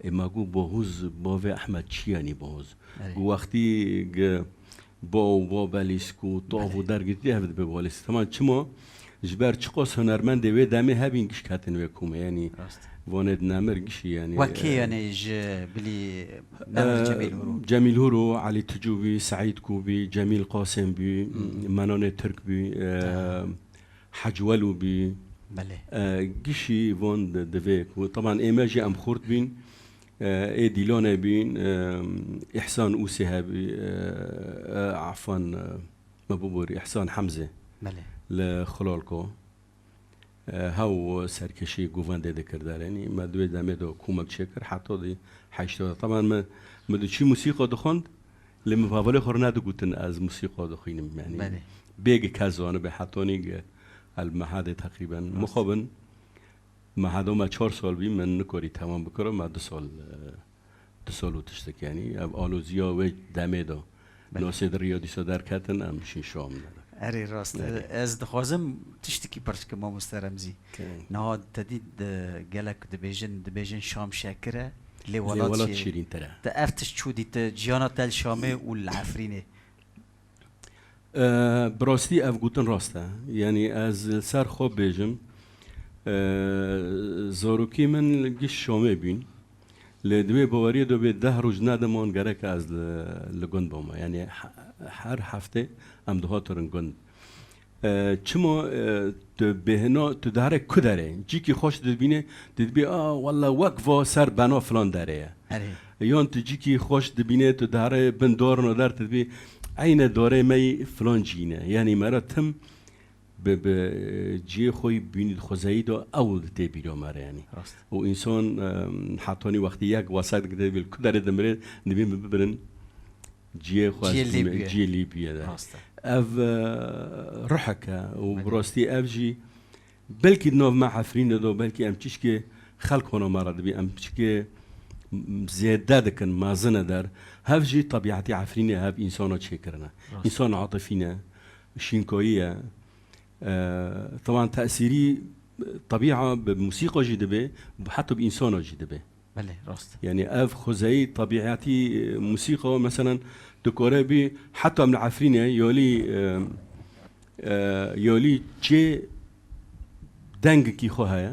Ê, me got, Bahûz, bavê Ehmed çi yanî Bahûz? Erê. Got, wextî gi ba û ba belîsk û tav û Belê. dergirtî hev dibe balîsk. Tema çima? Ji ber çiqas hunermendê wê demê hebîn giş ketin wê komê, yanî Rast. vanê di nemir gişî, yanî, Wek kê e, yanî ji bilî nemir e, Cemîl Hûr û? Cemîl Hûr û Elî Tucu bî, Seîd Kû bî, Cemîl Qasem bî, Hmm. Menanê Tirk bî, e, Ha. Hec Welo bî. Belê. E, gişî van di, di vê ku, teban ê me jî em xurt bîn, e, ê Dîlanê bîn, e, Îhsan Ûsê hebî, e, e, afan, e, me biborî, Îhsan Hemzê Belê. li Xulalko. E, hew serkêşî govendê dikir derenî. Me di wê demê de komek çêkir, heta di heşta de. Teban me, me diçî musîqa dixwend, lê min hevalê xwe re nedigotin ez musîqa dixwînim. Yanî Belê. bêgik ez zanibe hetanî ge el mehedê teqrîben. Rast. Mixabin, meheda me çar sal bî, min nikarî temam bikira, me du sal, e, du sal û tiştek, yanî ev aloziya wê demê de. Belê. Nasê di riya dîsa derketin, em şîn şam de. Erê rast. Erê. Ez dixwazim tiştekî pirs bikim, mamoste Remzî. Kê? Niha te dî di gelek dibêjin, dibêjin Şam şekir e, lê Lê welat welat şîrîn. şîrîntir e. Te ev tişt çû dît, te ciyana te li Şamê û li Efrînê? E, bi rastî ev gotin rast e. Yanî ez li ser xwe bêjim, e, zarokî min giş Şamê bîn. Lê di wê baweriyê de bê deh roj nediman gerek ez li, li gund bama. Yanî he-, her hefte em dihatin gund. E, çima, e, tu bêhna, tu dihere ku derê? Cîkî xweş dibîne, tu dibî, "A, walla wek va ser bena filan derê ye." Erê. Yan tu cîkî xweş dibîne, tu dihere bin darna der, tu dibî, "Eyne darê me yî filan cî ne." Yanî me re tim bi, bi cihê xwe yî bînî di xwezeyî de ew di tê bîra me re, yanî. Rast. Û însan, em, hetanî wextî yek wesek dikide, bil ku derê dimirê, dibî min bibirin cihê xwe Cihê ez dîme, Lîbya. cihê Lîbya de. Rast e. Ev, e, ruhek e û bi Belê. rastî ev jî belkî di nav me Efrînê de, belkî em çişkê xelk hona me re dibî, em çişkê zêde dikin, mezin e der. Hev jî tebîetî Efrînê hev însana çêkirine. Rast. Însan atifî ne, şînkayî ye. E, teban tesîrî, e, tebîa bi musîqa jî dibe, bi, heta bi însana jî dibe. Belê, rast. Yanî ev xwezeyî tebîetî, e, musîqa, meselen, dikare bî, heta min Efrînê yolî, e, e, yolî çê dengekî xwe heye,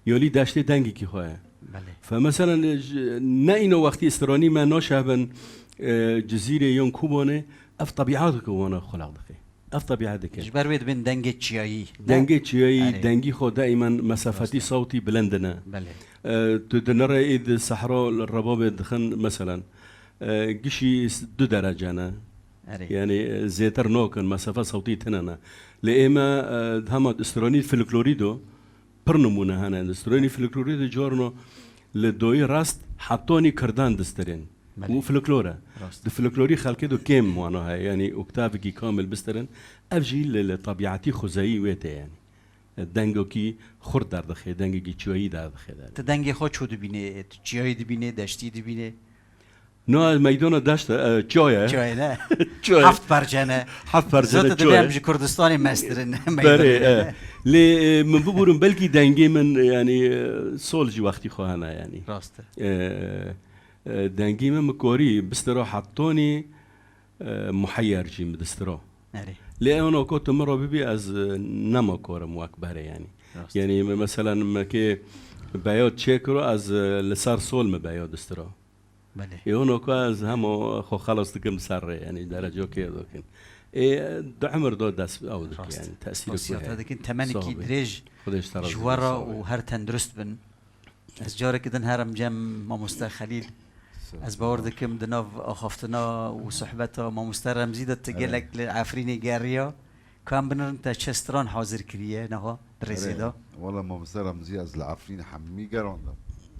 yolî deştê dengekî xwe heye. Belê. Fe meselen, e, ji, ne îno wextî stranî me naşebin, e, Cizîrê yan Kobanê, ev tebîeteke wana xulaq dixê. Ev tebîet dike. Ji ber wê dibin dengê çiyayî. Ne? Dengê çiyayî, Erê. dengî xwe daîmen mesafetî Rast e. sewtî bilind ne. Belê. E, tu di nirê ê di sehra li rebabê dixin, meselen, e, gişî s-, du derece ne. Erê. Yanî, e, zêtir nakin, mesafe sewtî tine ne. Lê ê me, e, hema di stranî folklorî do, pir nimûne hene. Di stranî folklorî de carno li doyî rast hetanî kirdan distirên. Belê. Û folklor e. Rast. Di folklorî xelkê de kêm wana heye, yanî oktavekî kamil bistirin, ev jî li, li tebîetî xwezeyî wê tê, yanî. Dengekî xurt derdixê, dengekî çiyayî derdixê der. Tu dengê xwe çû dibînê, tu çiyayî dibînê, deştî dibînê? Na, meydana deşt e, e, çiya ye. Çiya ye, ne? Çiya ye. Heft perçe ne? Heft perçe Zaten ne, çiya dibê ye. em ji Kurdistanê meztir in, Berê, meydana e. ne? Lê, e, min biborin belkî dengê min, yanî, e, sol jî wextî xwe hene, yanî. Rast e. E, e, dengê min mikorî bistira hetanî, e, muheyyer jî mi distira. Erê. Lê ew nako tu min re bibî, ez, e, nema korim wek berê, yanî. Rast. Yanî, me, meselen, me kê beyad çêkiro, ez, e, li ser sol mi beyad distira. Belê. Ê, hûn oka ez hema xwe xelas dikim ser rê, yanî dereca kê dikin. Ê, di emir de dest ew dike, Rast. yanî tesîrê ku Xasiyeta heye. dikin, temenekî Sağ ol. dirêj Xwedê ji te razî ji we be, re sağ ol. û her tendurist bin. Ez careke din herim cem mamoste Xelîl. Sağ ol. Ez bawer dikim di nav axaftina û sohbeta mamoste Remzî de tu Evet. gelek li Efrînê geriya. Ka em binirin te çi stran hazir kiriye niha di rêzê de? Wala mamoste Remzî ez li Efrîn hemî gerandim.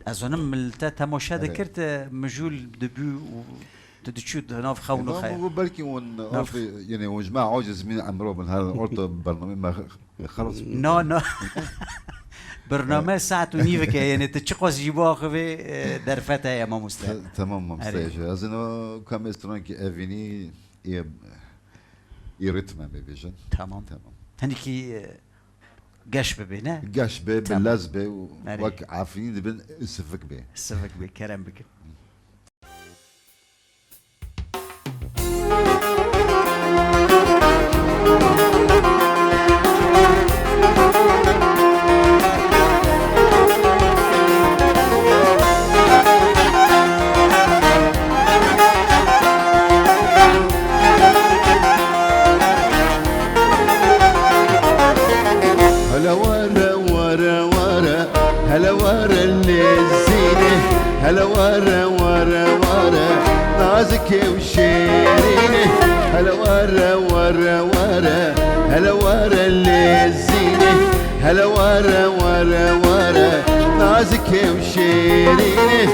Ez zanim min li te temaşe Evet. dikir, te mijûl dibû û tu diçû di nav xewn û Ema xeya. bu belkî hûn Nav- ortê, yani hûn ji me aciz mîn emro bin her orta bernamê me xelas bû. Na, na. Bername saet û nîvek e, yani tu çiqas jî biaxivê, e, derfet heye mamoste. Te-, temam mamoste Erê. Êşe. Ez ino ka me strankî evînî Ê, ê ritme bê bêjin. Tamam. Tamam. Hinekî, e, geş bibe, ne? Geş be, bi Tamam. lez be û Erê. wek Efrînî dibin sivik be. Sivik be, kerem bikin. Hele were, were, were, hele were lezînê, hele were, were, were, nazikê û şêrînê, hele were, were, were, hele were lezînê, hele were, were, were, nazikê û şêrînê.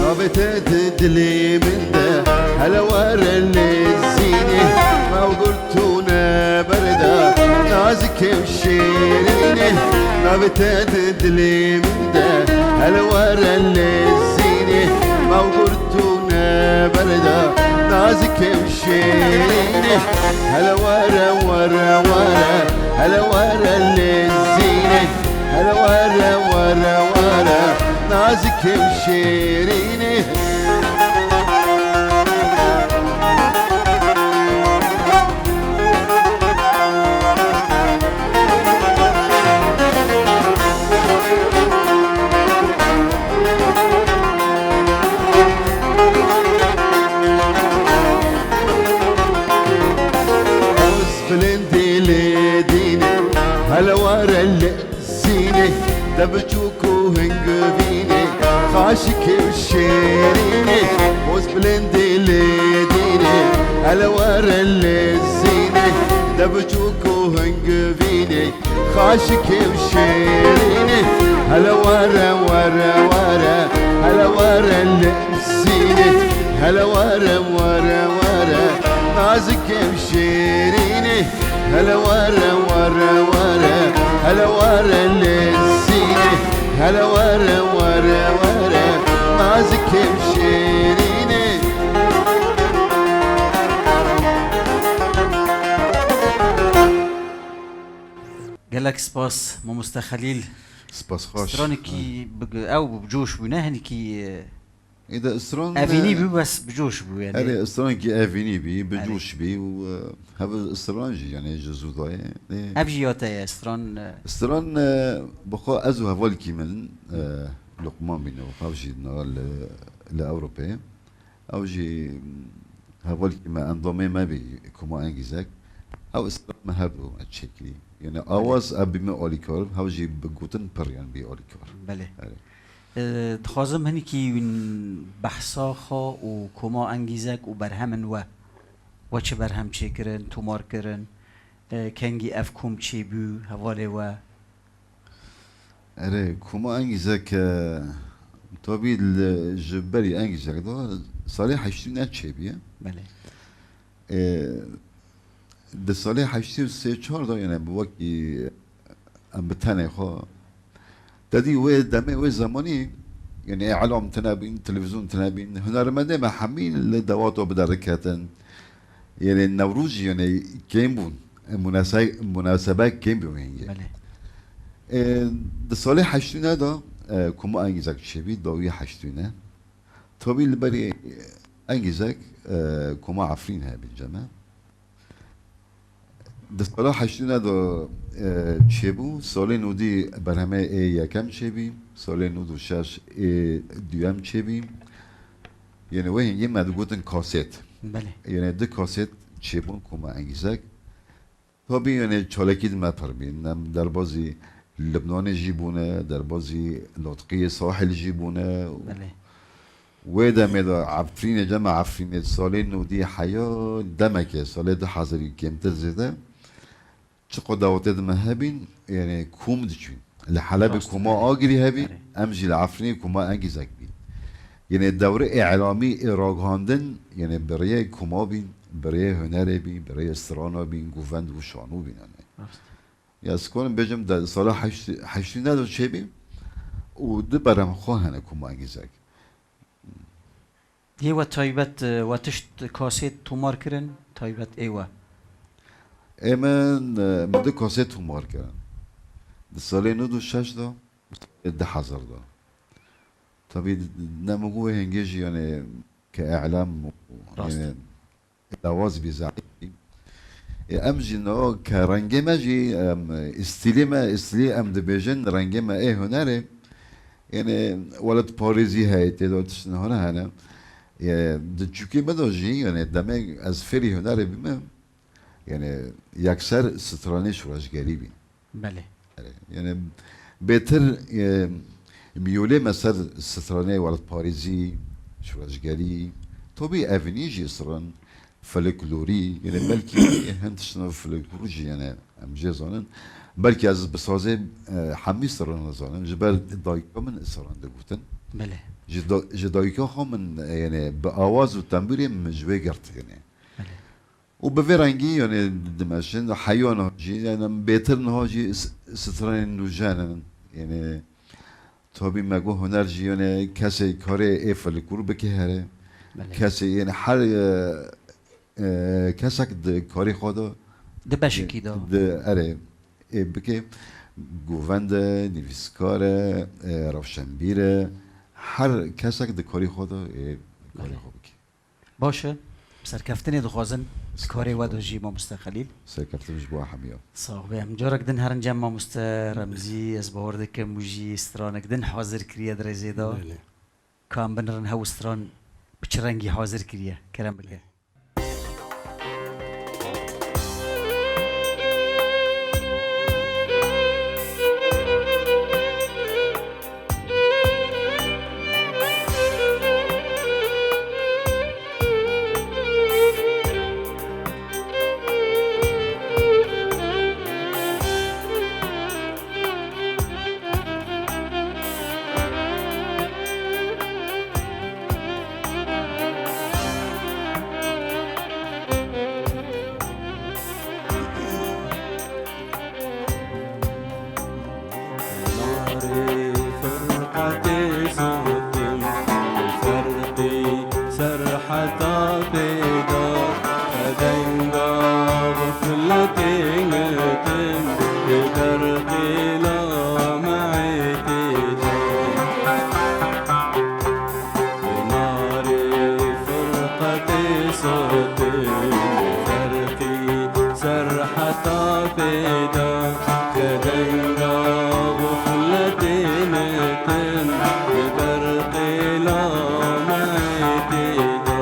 Navê te di dilê min de, hele were lezînê, me û gurtûne berda, nazikê û şêrînê. Navê te di dilê min de, hele were lezînê, me û gurtûne berda, nazikê û şêrînê. Hele were, were, were, hele were lezînê, hele were, were, were, nazikê û şêrînê. Bilindî lê dînê, hele were lê zînê, de biçûk û hingivînê, xaşikê û şêrînê, boz bilindî lê dînê, hele were lê zînê, de biçûk û hingivînê, xaşikê û şêrînê, hele were, were, were, hele were lê zînê, hele were, were, were, nazikê û şêrînê. Hele were, were, were, hele were lezînê. Hele were, were, were, nazikê û şêrînê. Gelek spas, Mamoste Xelîl. Spas xweş. Stranekî bi, ew bi coş bû, ne hinekî, e, Ê de stran, Evînî e, bû, bes bi coş bû, yani. Erê, strankî evînî bî, bi Erê. coş bî û, e, hev stran jî, yani, ji zû dayê. Ê. Ev jî ya te ye, stran, e. Stran, e, bi xwe ez û hevalkî min, e, Luqman bîne û hev jî dina li, li Ewropeyê. Ew jî, hevalkî me, endamê me bî, Koma Engîzek. Ew stran me her du me çêkirî. Yani, awaz ev bî me alîkar, hev jî bi gotin pir, yani, bî alîkar. Belê. Erê. E, dixwazim hinekî wîn behsa xwe û Koma Engîzek û berhemên we. We çi berhem çêkirin, tomar kirin, e, kengî ev kom çêbû, hevalê we? Erê, Koma Engîzek, e, tabî li, ji berî Engîzek de salê heştî ne çêbûye. Belê. E, di salê heştî û sê çar de, yani, bi wekî em bi tenê xwe. Te dî wê demê, wê zemanî, yani, îlam tune bîn, televîzyon tune bîn, hunermendê me hemî li dewato bi deriketin. Yani, Newroz jî, yani, kêm bûn. E, munase-, munasebe kêm bûn hingê. Belê. E, di salê heştî ne de, e, Koma Engîzek çêbî, dawî heştî ne. Tabî li berî Engîzek, e, Koma Efrîn hebî ceme. Di sala heştî ne de, e, çêbû, salê nodî berhemê ê yekem çêbî, salê nod û şeş ê duyem çêbî. Yene wê hingê me digotin kaset. Belê. Yene di kaset çêbûn Koma Engîzek. Tabî, yani, çalakî di me pir bîn. Em derbazî Libnanê jî bûne, derbazî notqiyê sahil jî bûne. Belê. Wê demê de Efrînê, cema Efrînê salê nodî heya demeke, salê du hezarî kêmtir zêde. Çiqo dawetê di me hebîn, yani, kom diçûn. Li Helebê Rast, Koma belê. Agirî hebî, Belê. Em jî li Efrînê Koma Engîzek bîn. Yanî dewrê îlamî ê ragihandin, yanî bi rêyê koma bîn, bi rêyê hunerê bîn, bi rêyê strana bîn, govend û şano bîn, yanî. Rast. Ya, ez karim bêjim, de sala heşt, heştî ne de çêbî û du berhem xwe hene koma Engîzek. Yê we taybet, e, we tişt kasêt tomar kirin, taybet ê we? Ê min, e, min du kasêt tomar kirin. Di salê nod û şeş de, di hezar de. Tabî ne min got hingê jî, yanî ke îlam û, Rast. yanî, lawaz bî, zeîf bî. Ê, em jî no ke rengê me jî, em, stîlê me, stîlê em dibêjin, rengê me ê hunerê. Yanî welatparêzî heye, tê de tiştin hene hene. Ê, di çûkê me de jî, yanî demê ez fêrî hunerê bîme, yanî yekser stranê şoreşgerî bî. Belê. Erê, yanî bêtir, e, miyolê me ser stranê welatparêzî, şoreşgerî, tabî evînî jî stran, folklorî, yanî belkî hin tiştên folklor jî, yanî em jê zanin. Belkî ez bi sazê, e, hemî stran nizanim, ji ber dayika min stran digotin. Belê. Ji da-, ji dayika xwe min, e, yanî bi awaz û tembûrê min ji wê girt, yanî. Belê. Û bi vê rengî, yanî dimeşin, heya niha jî, yanî bêtir niha jî s-, stranên nûjen in. Yanî tabî me got huner jî, yanî kesê karê ê folklor bike here. Belê. Kesê, yanî her, e, e, kesek di karê xwe de Di beşekî de. di, erê, ê bike, govend e, nivîskar e, e, rewşenbîr e, her kesek di karê xwe de, ê, karê Belê. xwe bike. Baş e, serkeftinê dixwazin, karê we de jî, mamoste Xelîl. Serkeftin ji bo hemiya. Sax be. Em carek din herin cem mamoste Remzî, ez bawer dikim û jî stranek din hazir kiriye di rêzê de. Belê. Ka em binirin hew stran bi çi rengî hazir kiriye? Kerem bike. Narê firqetê sotin, ferqî ser heta pêda, denga xifletê netin, berqê lamehê têda. Narê firqetê sotin, ferqî ser heta pêda, kedenga xifletê netin, berqê lamehê têda.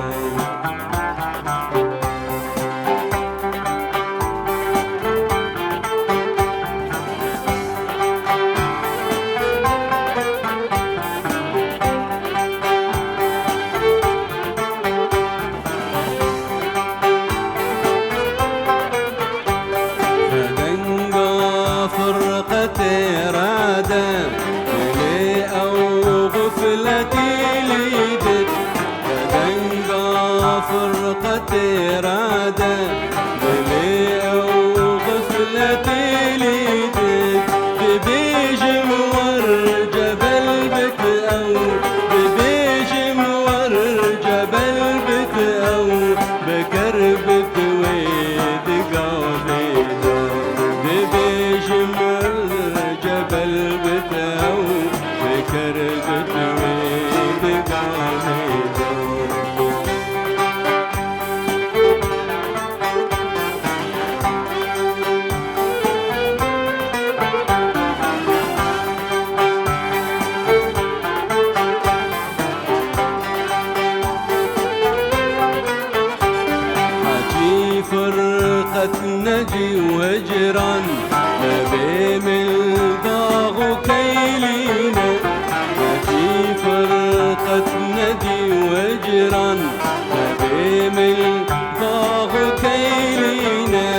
Denga firqetê rade, lê ew xifletî lî dit. Denga firqetê rade, lê ew xifletî lî dit. Dibêjim wer cebel bit ew, dibêjim wer cebel bit ew, bi ker bit wê di gavê de. Dibêjim wer cebel bit ew, bi ker bit wê di gavê de. Hecî firqet nedî û hicran, nebê min dax û keylîne. Hecî firqet nedî û hicran, nebê min dax û keylîne.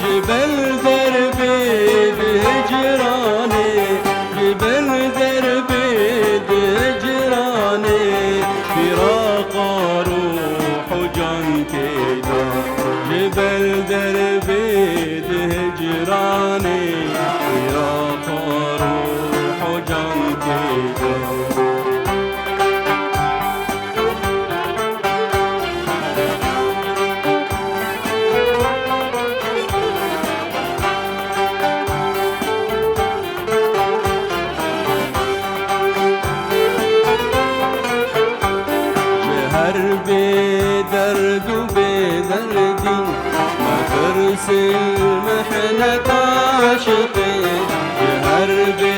Ji ber derbê di hicranê, ji ber derbê di hicranê, Kêda ji ber derbê di hicranê, Îraqa rûh û can kêda. Ji her bê derd û bê derdî, metirsin mihneta aşiqê. Ji her bê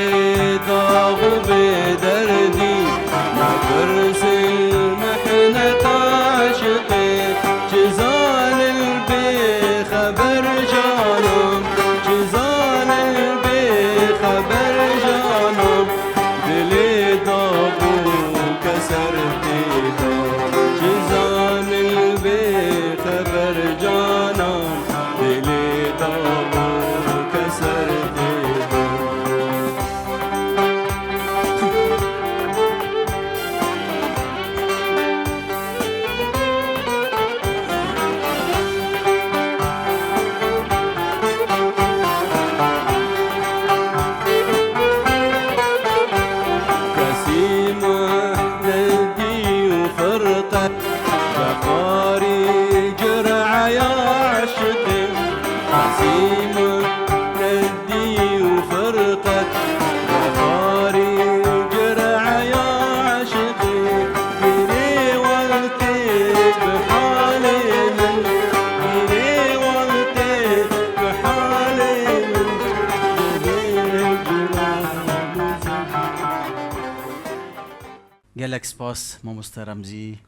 dax û bê derdî, metirsin mihneta aşiqê. Çi zanin bê xeber canan, çi zanin bê xeber canan, dilê dax û keser tê da. Çi zanin bê xeber canan, dilê dax û keser tê da. Kesî Muhnedî û Firqet, Cefarî cireya aşiqê. Kesî Muhnedî û Firqet, Cefarî cireya aşiqê. Girê wextê bi halê min, girê wextê bi halê min, dilê cireya. Gelek spas, mamoste Remzî.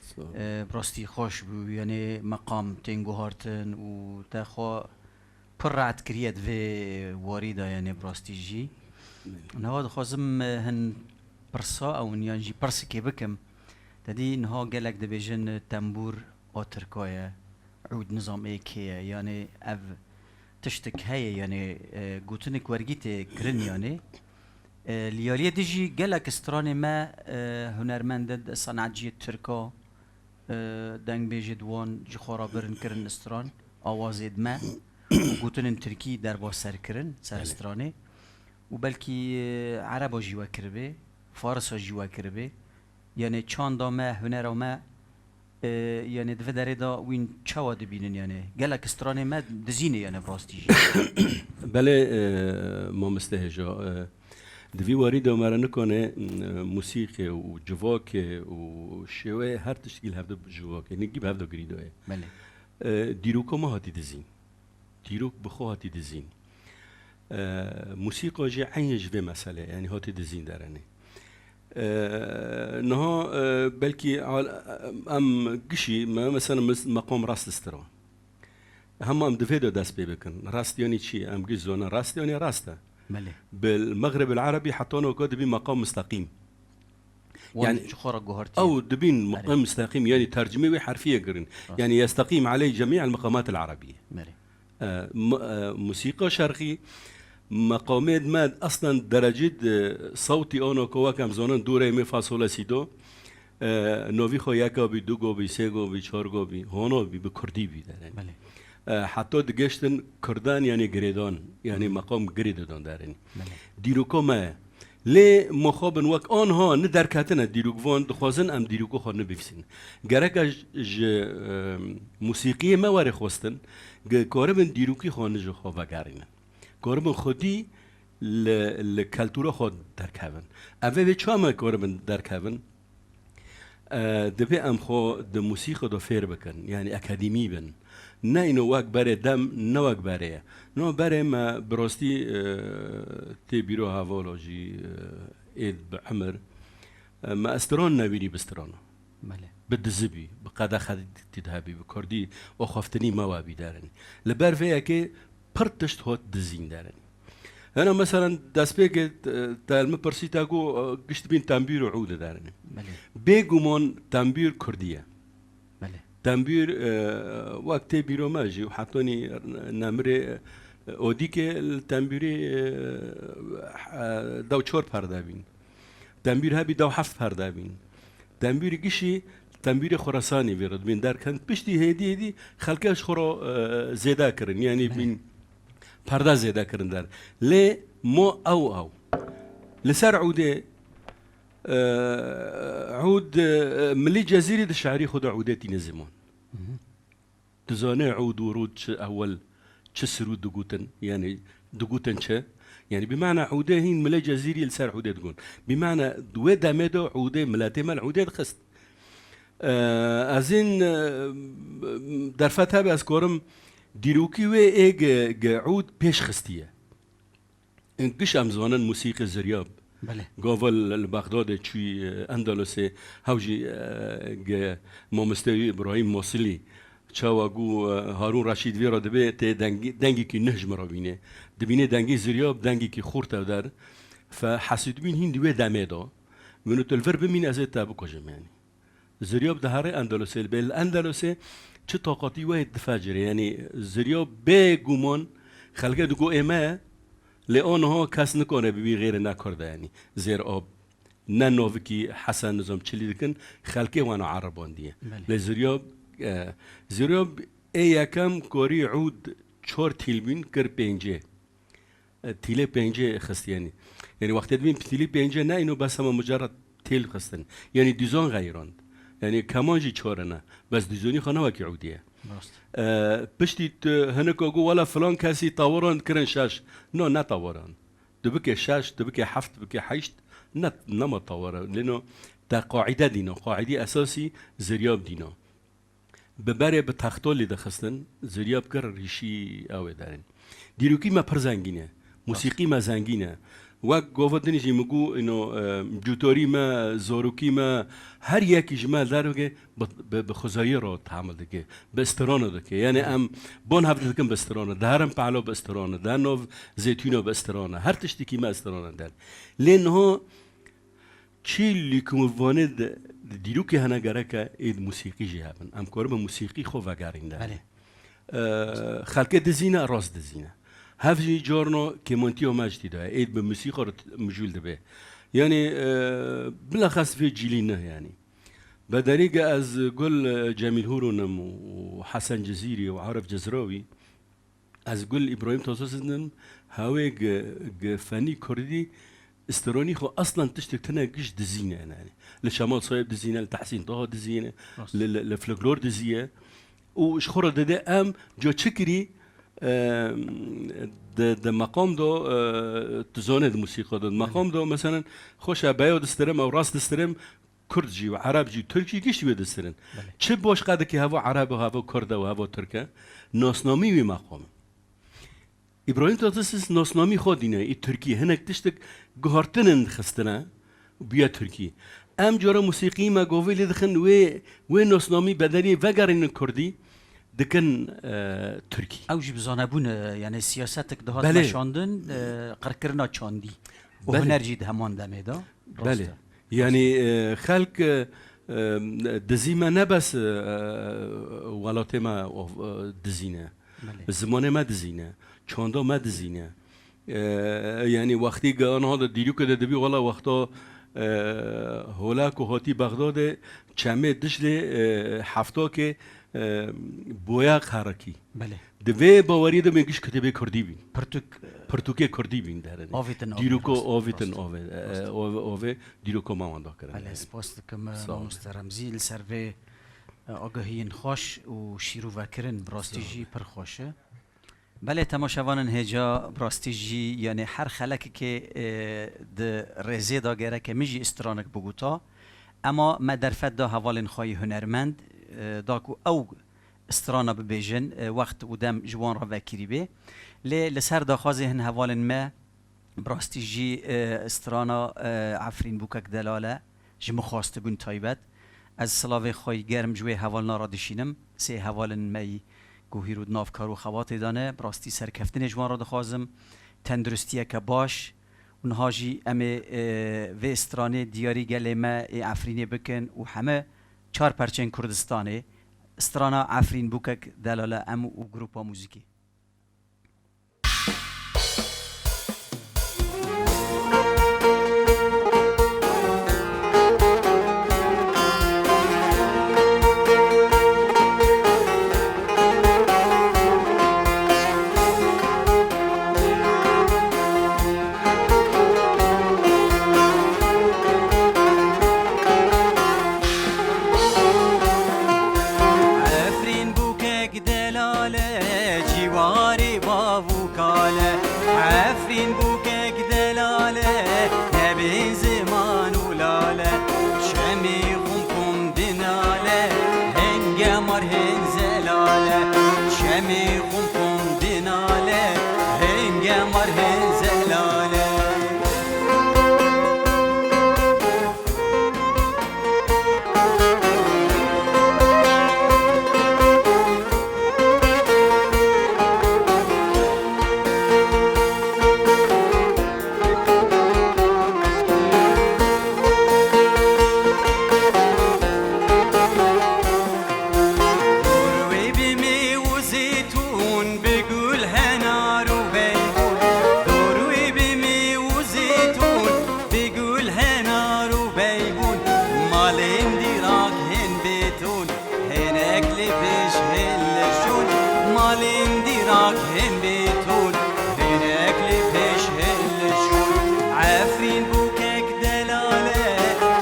Sağ ol. E, bi rastî xweş bû, yanê meqam tên guhartin û te xwe pir rehet kiriye di vê warî de, yanê bi rastî jî. Belê. Niha dixwazim, e, hin pirsa ew yan jî pirsikê bikim. Te dî niha gelek dibêjin, e, tembûr a Tirka ye, ûd nizam ê kê ye, yanê ev tiştek heye, yanê, e, gotinek wergî tê kirin, yanê. E, li aliyê din jî gelek stranê me, e, hunermendin, sanatciyê Tirka, e, dengbêjê di wan ji xwe re birin kirin stran, awazê di me û gotinên tirkî derbas ser kirin, ser Belê. stranê. Û belkî, e, ereba jî we kiribê, farisa jî we kiribê. Yanê çanda me, hunera me, e, yanê di vê derê de wîn çawa dibînin yanê? Gelek stranê me dizînê yanê bi rastî jî. Belê, e, mamoste hêja, e, di vî warî de me re nikane, e, musîqê û civakê û şêweyê her tiştekî li hevdu civakê, ningî bi hevdu girî daye. Belê. E, dîroka me hatî dizîn. Dîrok bi xwe hatî dizîn. E, musîqa jî eynî ji vê meselê, yanî hatî dizîn derenê. E, niha, e, belkî al-, em gişî, me, mesela mis-, meqam rast distira. Hema em di vê de dest pê bikin. Rast yanî çi? Em giş zonin. Rast yanî rast e. Belê. Bil Mexrib el Erebî heta noka dibî meqam musteqîm. Wan Yanî, ji xwe re guhartiye. Ew dibîn Erê. meqam musteqîm, yanî tercimê wê herfî ye girin. Rast. Yanî yesteqîm aleyh cemî el meqamat el erebîye. Erê. E, mu-, e, musîqa şerqî, meqamê me eslen derecî di sewtî ano ku wek em zonin do re mi fa sol la si do, e, novî xwe yeka bî, du go bî, sê go bî, çar go bî, hono bî, bi kurdî bî derin. Belê. E, heta digiştin kurdan, yanî girêdan, yanî Hı. meqam girê didan derin. Belê. Dîroka me ye. Lê ma xwe bin wek anha ne derketine dîrokvan, dixwazin em dîroka xwe nivîsîn. Gerek e ji, ji, e, musîqiyê me were xwestin, ge-, karibin dîrokî xwe ne ji xwe vegerînin. Karibin xwedî li, li keltûra xwe derkevin. Ev ê vê çawa me karibin derkevin? E, divê em xwe di musîqê de fêr bikin, yanî akademî bin. Ne îno wek berê dem, ne wek berê ye. No berê me bi rastî, e, tê bîro hevala jî, e, êd bi emir. E, me estran newîrî bi strana. Belê. Bi dizibî, bi qedexe tî de hebî, bi kurdî û xweftinî me we bî derin. Li ber vê yekê pir tişt hot dizîn derin. Hena meselen destpêkê, e, te li min pirsî te got, e, giş dibîn tembûr û ûd derin. Belê. Bêguman tembûr kurdî ye. Belê. Tembûr, e, wek tê bîro me jî û hetanî nemirê, e, odîkê li tembûrê, e, e, dew çor perde bîn. Tembûr hebî dew heft perde bîn. Tembûrî gişî Tembîrê Xurasanî vê re dibên derkend. Piştî hêdî hêdî xelke ji xwe re, e, zêde kirin. Yanî Belê. Bîn perda zêde kirin der. Lê mo ew ew. Li ser ûdê, e, ûd, e, Milî Cezîrî di şehrî xwe de ûdê tîne ziman. Hı hı. Dizane ûd û rûd çi ewil, çi sirûd digotin, yanî digotin çi? Yanî bi mana ûdê hîn Milê Cezîrî li ser ûdê digon. Bi mana di wê demê de ûdê miletê me li ûdê dixist. Eee, ez hîn, eee, derfet hebe ez korim dîrokî wê ê ge, ge ûd pêş xistiye. Giş em zanin musîqî ziryab. Belê. Gava li, li Bexdadê çûyî, e, Endalusê, hew jî, e, ge mamosteyî Îbrahîm Mosilî, çawa gu, e, Harûn Reşîd vê re dibê, tê dengî, dengekî nuh ji min re bîne. Dibînê dengê ziryab, dengekî xurt ew der. Fe hesîdibîn hîn di wê demê de. Min û tu li vir bimîn, ez ê te bikujim, yanî. Ziryab diherê Endalusê li bê. Li Endalusê çi taqatî wê difecirê. Yanî Ziryab bê guman xelkê digo ê me ye, lê aniha kes nikare bibî xêrê ne Kurd e, yanî zêr ab. Ne navikî Hesen nizam çilî dikin, xelkê wana Erebandiye. Belê. Lê Ziryab, e, Ziryab ê yekem karî ûd çar tîlbîn kir pêncê. E, tîlê pêncê xistiye, yanî. Yanî wextê dibîn tîlê pêncê ne îno bes hema mucerred tîl xistin. Yanî dîzon xeyirand. Yanî keman jî çar e ne. Bes dîzonî xwe ne wekî ûdî ye. Rast. E, piştî tu hinek got, wela filan kesî tawaran kirin şeş. No, ne tawaran. Tu bike şeş, tu bike heft, tu bike heşt. Ne, nema tawara. Lê no te qaîde dîno. Qaîdî esasî ziryab dîno. Bi berê bi texto lê dixistin, ziryab kir rîşî ew ê derin. Dîrokî me pir zengîn e. Musîqî me zengîn e. Wek gava din jî min got, îno, e, cutorî me, zorokî me, her yekî ji me dervike bi, bi, bi xwezayî re tehemil dike. Bi istirana dike. Yanî em bon hevdî dikin bi istirana. Diherin pehlo bi istirana. Diherin nav zêtûna bi istirana. Her tiştekî me istirana der. Lê niha Çi lîkimivanê di, di dîrokê hene gereke ê di musîqî jî hebin. Em karin bi musîqî xwe vegerîn de. Belê. Eee, xelkê dizîne, rast dizîne. Hev jî carna kêmantiya me ji tî de ye. Ê bi musîqa re t-, mijûl dibe. Yanî, eee, bilexes vê cîlî ne yanî. Bedelî ge ez gul, e, Cemîl Hûrûn im û Hesen Cizîrî û Arif Cizrawî. Ez gul Îbrahîm Tatlisîs nim, hewê gi, gi fenî kurdî istironî xwe aslan tiştek tine giş dizîne, yanî. Li Şemal Soyeb dizîne, li Tehsîn Taha dizîne, Rast. li, li, li folklor diziye. Û ji xwe re dide em co çi kirî, e, di, di meqam do, e, tu zone di musîqa do. Di meqam do, meselen, xweşa beyo distirim, ew rast distirim, Kurd jî û Ereb jî, Tirk jî giştî wê distirin. Belê. Çi boş qedekî hevo Ereb û hevo Kurd e û hevo Tirk e? Nasnamî wî meqam e. Îbrahîm Tatlisîs nasnamî xwe dîne, î Tirkî hinek tiştek guhartinin xistine, bûye Tirkî. Em cara musîqî me govê lê dixin, wê, wê nasnamî bedelî vegerînin Kurdî, dikin, e, Tirkî. Ew jî bi zanebûn, e, yanî siyasetek dihat Belê. meşandin, e, qirkirina çandî û Belê. huner jî di heman demê de. Rast Belê. e. Yanî, e, xelk, e, e, dizî me ne bes, e, welatê me, e, dizîne. Belê. Zimanê me dizîne. Çanda me dizîne. E, yanî wextî ge aniha de dîrûke de dibî wela wexta, e, holak û hatî Bexdadê çemê Diclê, e, heftakê, e, boya xerekî. Belê. Di vê bawerî de min giş kitêbê kurdî bîn. Pirtûk, Pirtûkê kurdî bîn derin. Avêtin avê, Dîroko rast, avêtin rast. avê, e, Rast. avê, avê dîroko me wenda kirin. Belê, spas dikim, Sağ ol. mamoste Remzî, li ser vê, e, agahiyên xweş û şîrûvekirin, bi rastî Sağ ol. jî pir xweş e. Belê, temaşevanên hêja, bi rastî jî, yanî her xelekekê, e, di rêzê de gereke min jî stranek bigota. Ema me derfet da hevalên xwe yê hunermend, e, da ku ew strana bibêjin, e, wext û dem ji wan re vekirî bê. Lê li ser daxwazê hin hevalên me, bi rastî jî, e, strana, e, Efrîn Bûkek Delal e, ji min xwestibûn taybet. Ez silavê xwe yî germ ji wê hevalina re dişînim. Sê hevalên me yî ku hîro di nav kar û xebatê de ne, bi rastî serkeftinê ji wan re dixwazim. Tenduristiyeke baş û niha jî em ê, e, vê stranê diyarî gelê me ê Efrînê bikin û heme çar perçên Kurdistanê, strana Efrîn Bûkek Delal e, em û grupa muzîkî. Zelale, çemê xum xum dinale, henge mar hê zelale. Dorwê bi mêw û zêtûn, bi gul henar û beybûn. Dorwê bi mêw û zêtûn, bi gul henar û beybûn. Malên dîrak hên bêtûn, hênek li pêş hên li şûn. Malên dîrak hên bêtûn, hênek li pêş hên li şûn. Efrîn bûkek delale,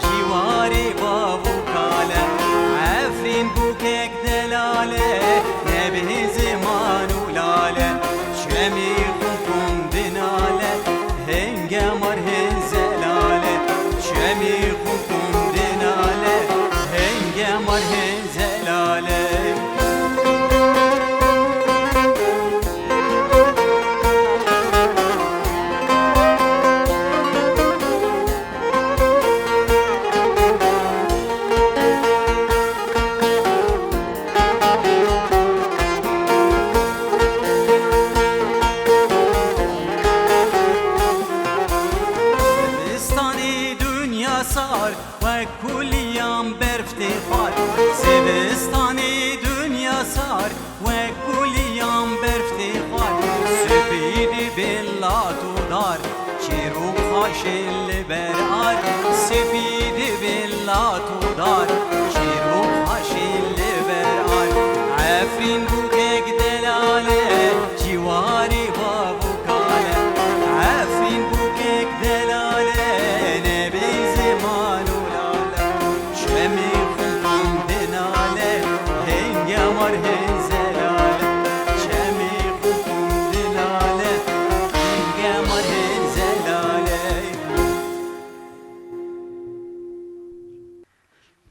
cîwarê bav û kale. Efrîn bûkek delale, nebê ziman û lale. Çemî xum xum dinale, henge mar hê zelale. Çemî xum xum dinale, henge mar hê zelale. Zivistanê dinya sar, wek kuliyan berf tê xwar. Zivistanê dinya sar, wek kuliyan berf tê xwar. Spî dibin lat û dar, çîrok xaşin li ber ar. Spî dibin lat û dar, çîrok xaşin li ber ar. Efrîn bûkek delale, cîwarê bav û kale. Efrîn bûkek delale, nebê ziman û lale. Çemî xum xum dinale, henge mar hê zelale. Çemî xum xum dinale, henge mar hê zelale.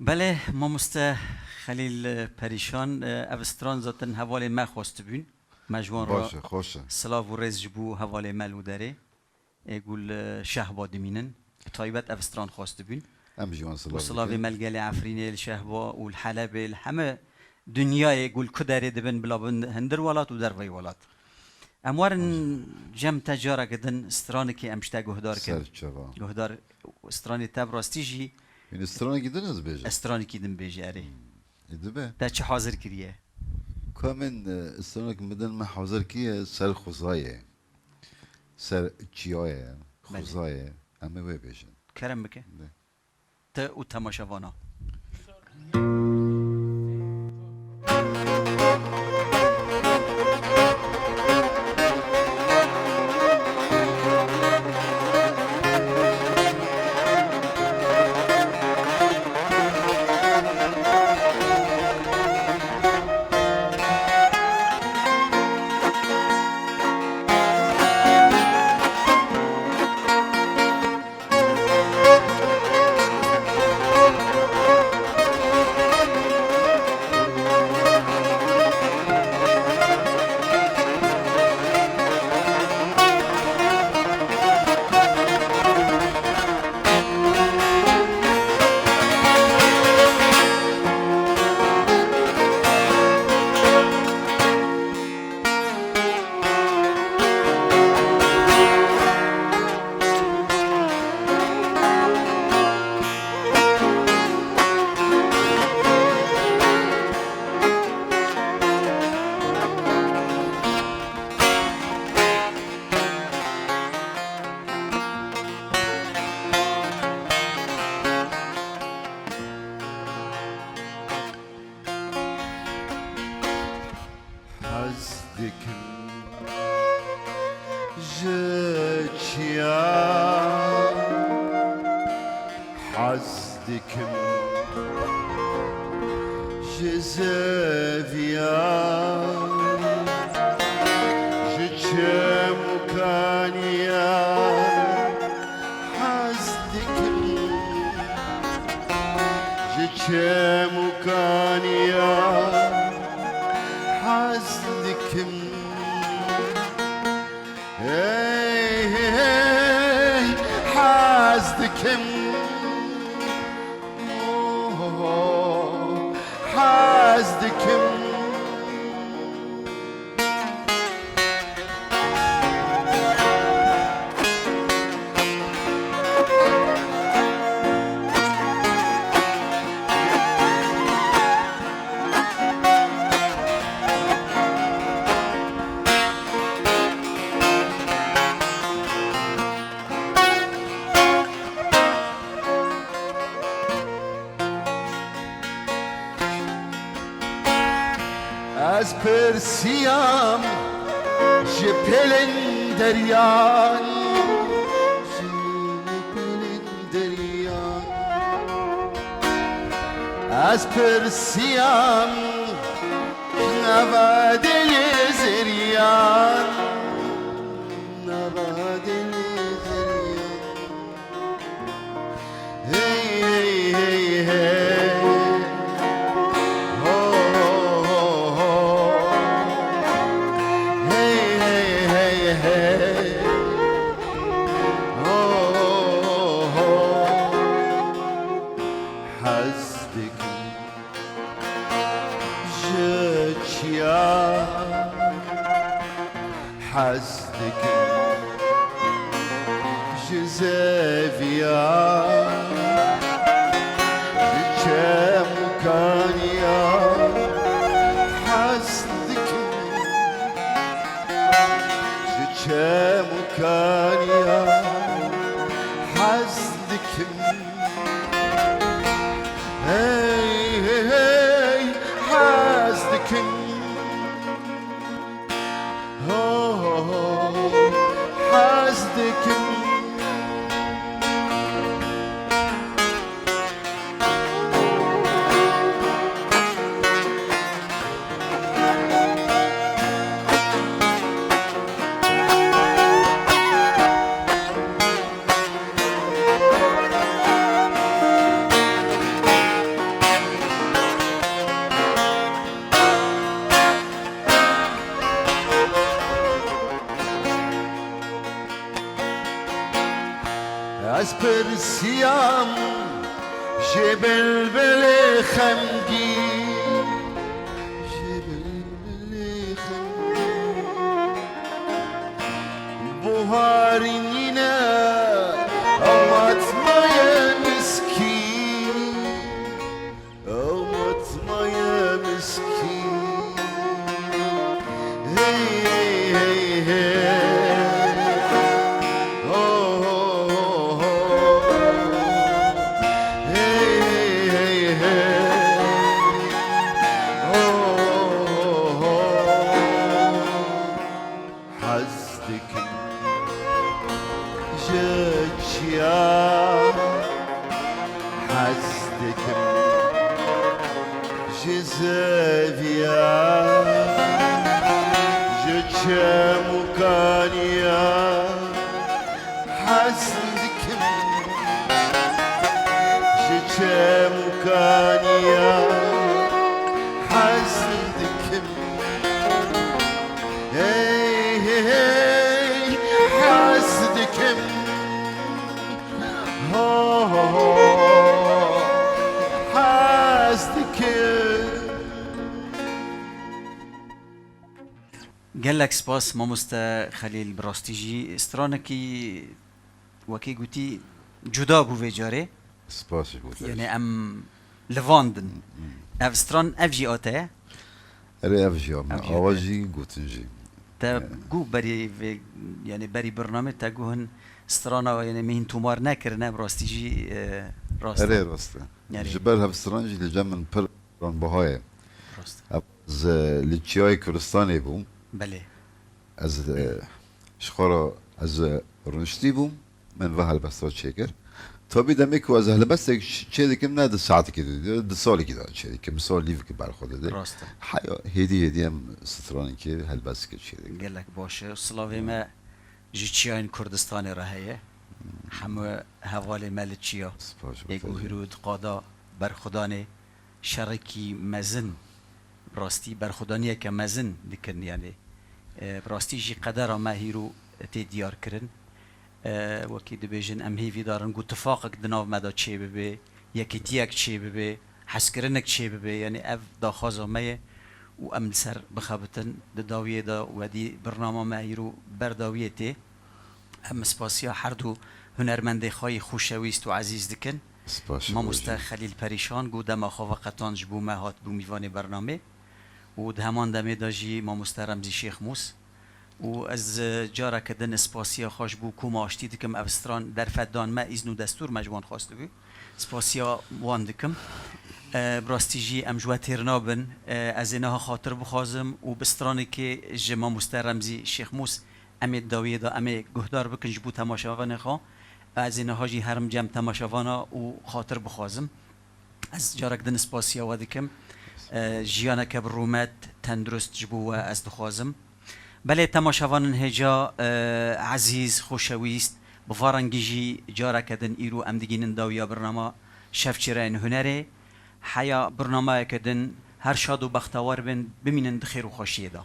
Belê, mamoste Xelîl Perîşan, ev stran zaten hevalê me xwestibûn. Me ji wan re Baş e, xweş e. silav û rêz ji bo hevalê me li derê. Ê gul, e, Şehba dimînin. Bi taybet ev stran xwest dibûn. Em jî wan silav Û silavê dikin. me li gelê Efrînê, li Şehba û li Helebê, li heme dinyayê gul ku derê dibin bila bin hundir welat û derveyî welat. Em werin cem te careke din stranikê em ji te guhdar kin. Ser çava. Guhdar stranê te bi rastî jî Yanî stranekî din ez bêjim. Ez stranekî din bêjî erê. Hmm. Ê dibe. Te çi hazir kiriye? Ka min, e, stranek min din me hazir kiriye ser xwezayê. Ser çiyayê, Belê. xwezayê, em ê wê bêjin. Kerem bike. Belê. Te û temaşevana. Hez dikim ji çiya, hez dikim ji zeviya, ji çem û kaniya hez dikim. Ji çem û kaniya Hey, hey, hey, hez dikim. Oh, hez dikim. Ez pirsiyam ji pêlên deryan, ji pêlên deryan. Ez pirsiyam nava dilê zeriyan, nava dilê zeriyan. Hey, hey, hey, hey. Ho, ho, ho, ho. Hey, hey, hey, hey. Ho, ho, ho. Hez dikim ji çiya, hez dikim ji zeviya, ji çem û kaniya, hez dikim ji çem û kaniya, hez dikim. Hey, hey, hey, hez dikim. Ho, ho, ho, hez dikim. Ez pirsiyam ji bilbilê xemgîn, ji bilbilê xemgîn. Buharî nîne, ew matmaye miskîn. Ew matmaye miskîn. Hey, hey, hey, hey. Ho, ho, ho, ho. Hey, hey, hey, hey. Ho, ho, ho, ho. Hez dikim ji çiya, hez dikim ji zeviya, ji çem û kaniya, hez dikim ji çem û kaniya, hez dikim. Hey, hey, hey, hez dikim. Ho, ho, ho, hez dikim. Gelek spas mamoste Xelîl, bi rastî jî stranekî wekî gotî cuda bû vê carê. Spas ji bo te. Yanî em li van din. Hmm. Ev stran ev jî a te ye? Erê, ev jî a min. Ev jî a te. Awa jî, gotin jî. Te got berî vê, yanî berî birnamê te got hin strana, yanî min hîn tomar nekirine, bi rastî jî, e, rast e. Erê, rast e. Erê. Ji ber hev stran jî li cem min pir giranbiha ye. Rast e. Ev, ez, e, li Çiyayê Kurdistanê bûm. Belê. Ez, e, ji xwe re ez, e, rûniştî bûm, min va helbesta çêkir. Tabî demê ku ez helbestek ç-, çêdikim, ne di saetekê de, di salekî de çêdikim, sal nîvekî berxwe dide. Rast e. Heya hêdî hêdî em strankê, helbestekê çêdikin. Gelek baş e. Silavê me ji çiyayên Kurdistanê re heye. Hemû hevalê me li çiya. Spas ji bo te jî. Ê ku hîro di qada berxwedanê şerekî mezin, rastî berxwedaniyeke mezin dikin, yanî E, bi rastî jî qedera me hîro tê diyar kirin. E, wekî dibêjin, em hêvîdar in ku tifaqek di nav me de çêbibe, yekîtiyek çêbibe, hezkirinek çêbibe. Yanî ev daxwaza me ye û em li ser bixebitin. Di dawiyê de wedî birnama me hîro ber dawiyê tê. Em spasiya her du hunermendê xwe yî xweşewîst û ezîz dikin. Spas ji bo Mamoste jî. Xelîl Perîşan ku dema xwe veqetan ji bo me hat bû mîvanê bernamê û di heman demê de jî Mamoste Remzî Şêxmûs. Û ez, e, careke din spasiya xwe ji bo Koma Aştî dikim. Ev stran derfet dan me, îzn û destûr me ji wan xwestibû. Spasiya wan dikim. E, bi rastî jî em ji we têr nabin. E, ez ê niha xatir bixwazim û bi stranekê ji Mamoste Remzî Şêxmûs em ê di dawiyê de em ê guhdar bikin ji bo temaşevanê xwe. Ez ê niha jî herim cem temaşevana û xatir bixwazim. Ez carek din spasiya we dikim. E, jiyaneke bi rûmet, tendurist ji bo we ez dixwazim. Belê temaşevanên hêja, e, ezîz, xoşewîst, bi va rengî jî careke din îro em digihînin dawiya birnama Şevçireyên Hunerê. Heya birnamayeke din her şad û bextewar bin, bimînin di xêr û xweşiyê de.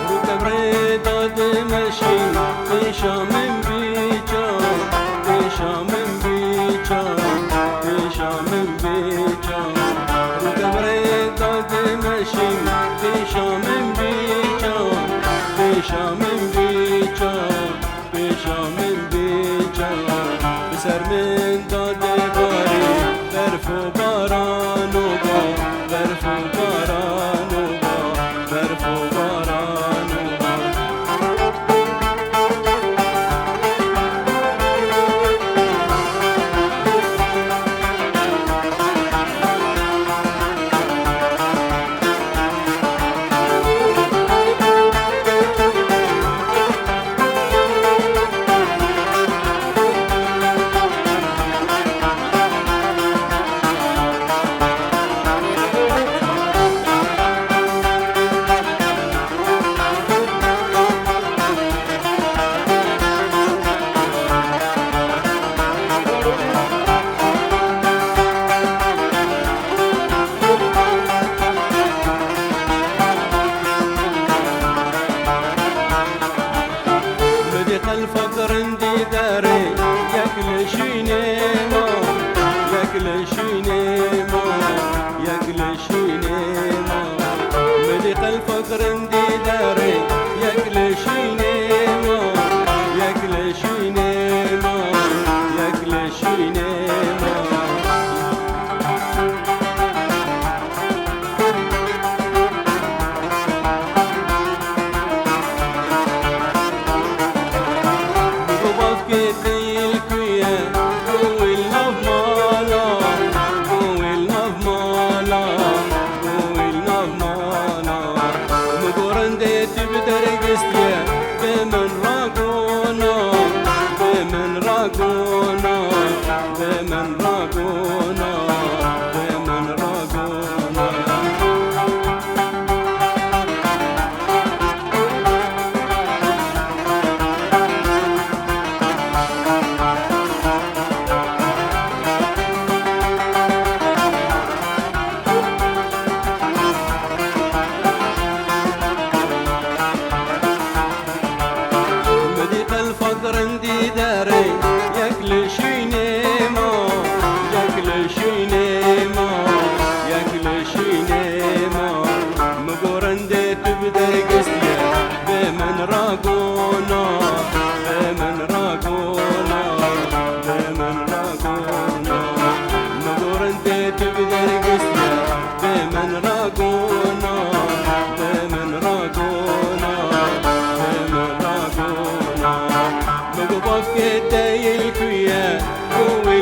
Rûke bi rê de dimeşî, pêşa min bî çaw, pêşa min bî çaw, pêşa min bî çaw. Rûke bi rê de dimeşî, pêşa min bî çaw, pêşa min bî çaw. Pêşa min bî çaw, bi ser min dadê barî, berf û baran û ba, berf û baran û ba, berf û baran û ba. Midî qelfek rindî derê, yek li şûnê ma, yek li şûnê ma, yek li şûnê ma. Midî qelfek rindî derê, yek li şûnê ma, yek li şûnê ma, yek li şûnê ma. Bavkê te yê li ku ye, bû wê li nav mala, bû wê li nav mala, bû wê li nav mala. Min got rindê tu bi dergist ye, bê min ragona, bê min ragona, bê min ragona, bê min ragona. Midî qelfek rindî derê, yek li şûnê ma, yek li şûnê ma, yek li şûnê ma. Min got rindê tu bi dergist ye, bê min ragona, bê min ragona, bê min ragona. Min got rindê tu bi dergist ye, bê min Kê te yê li ku ye? Ku wê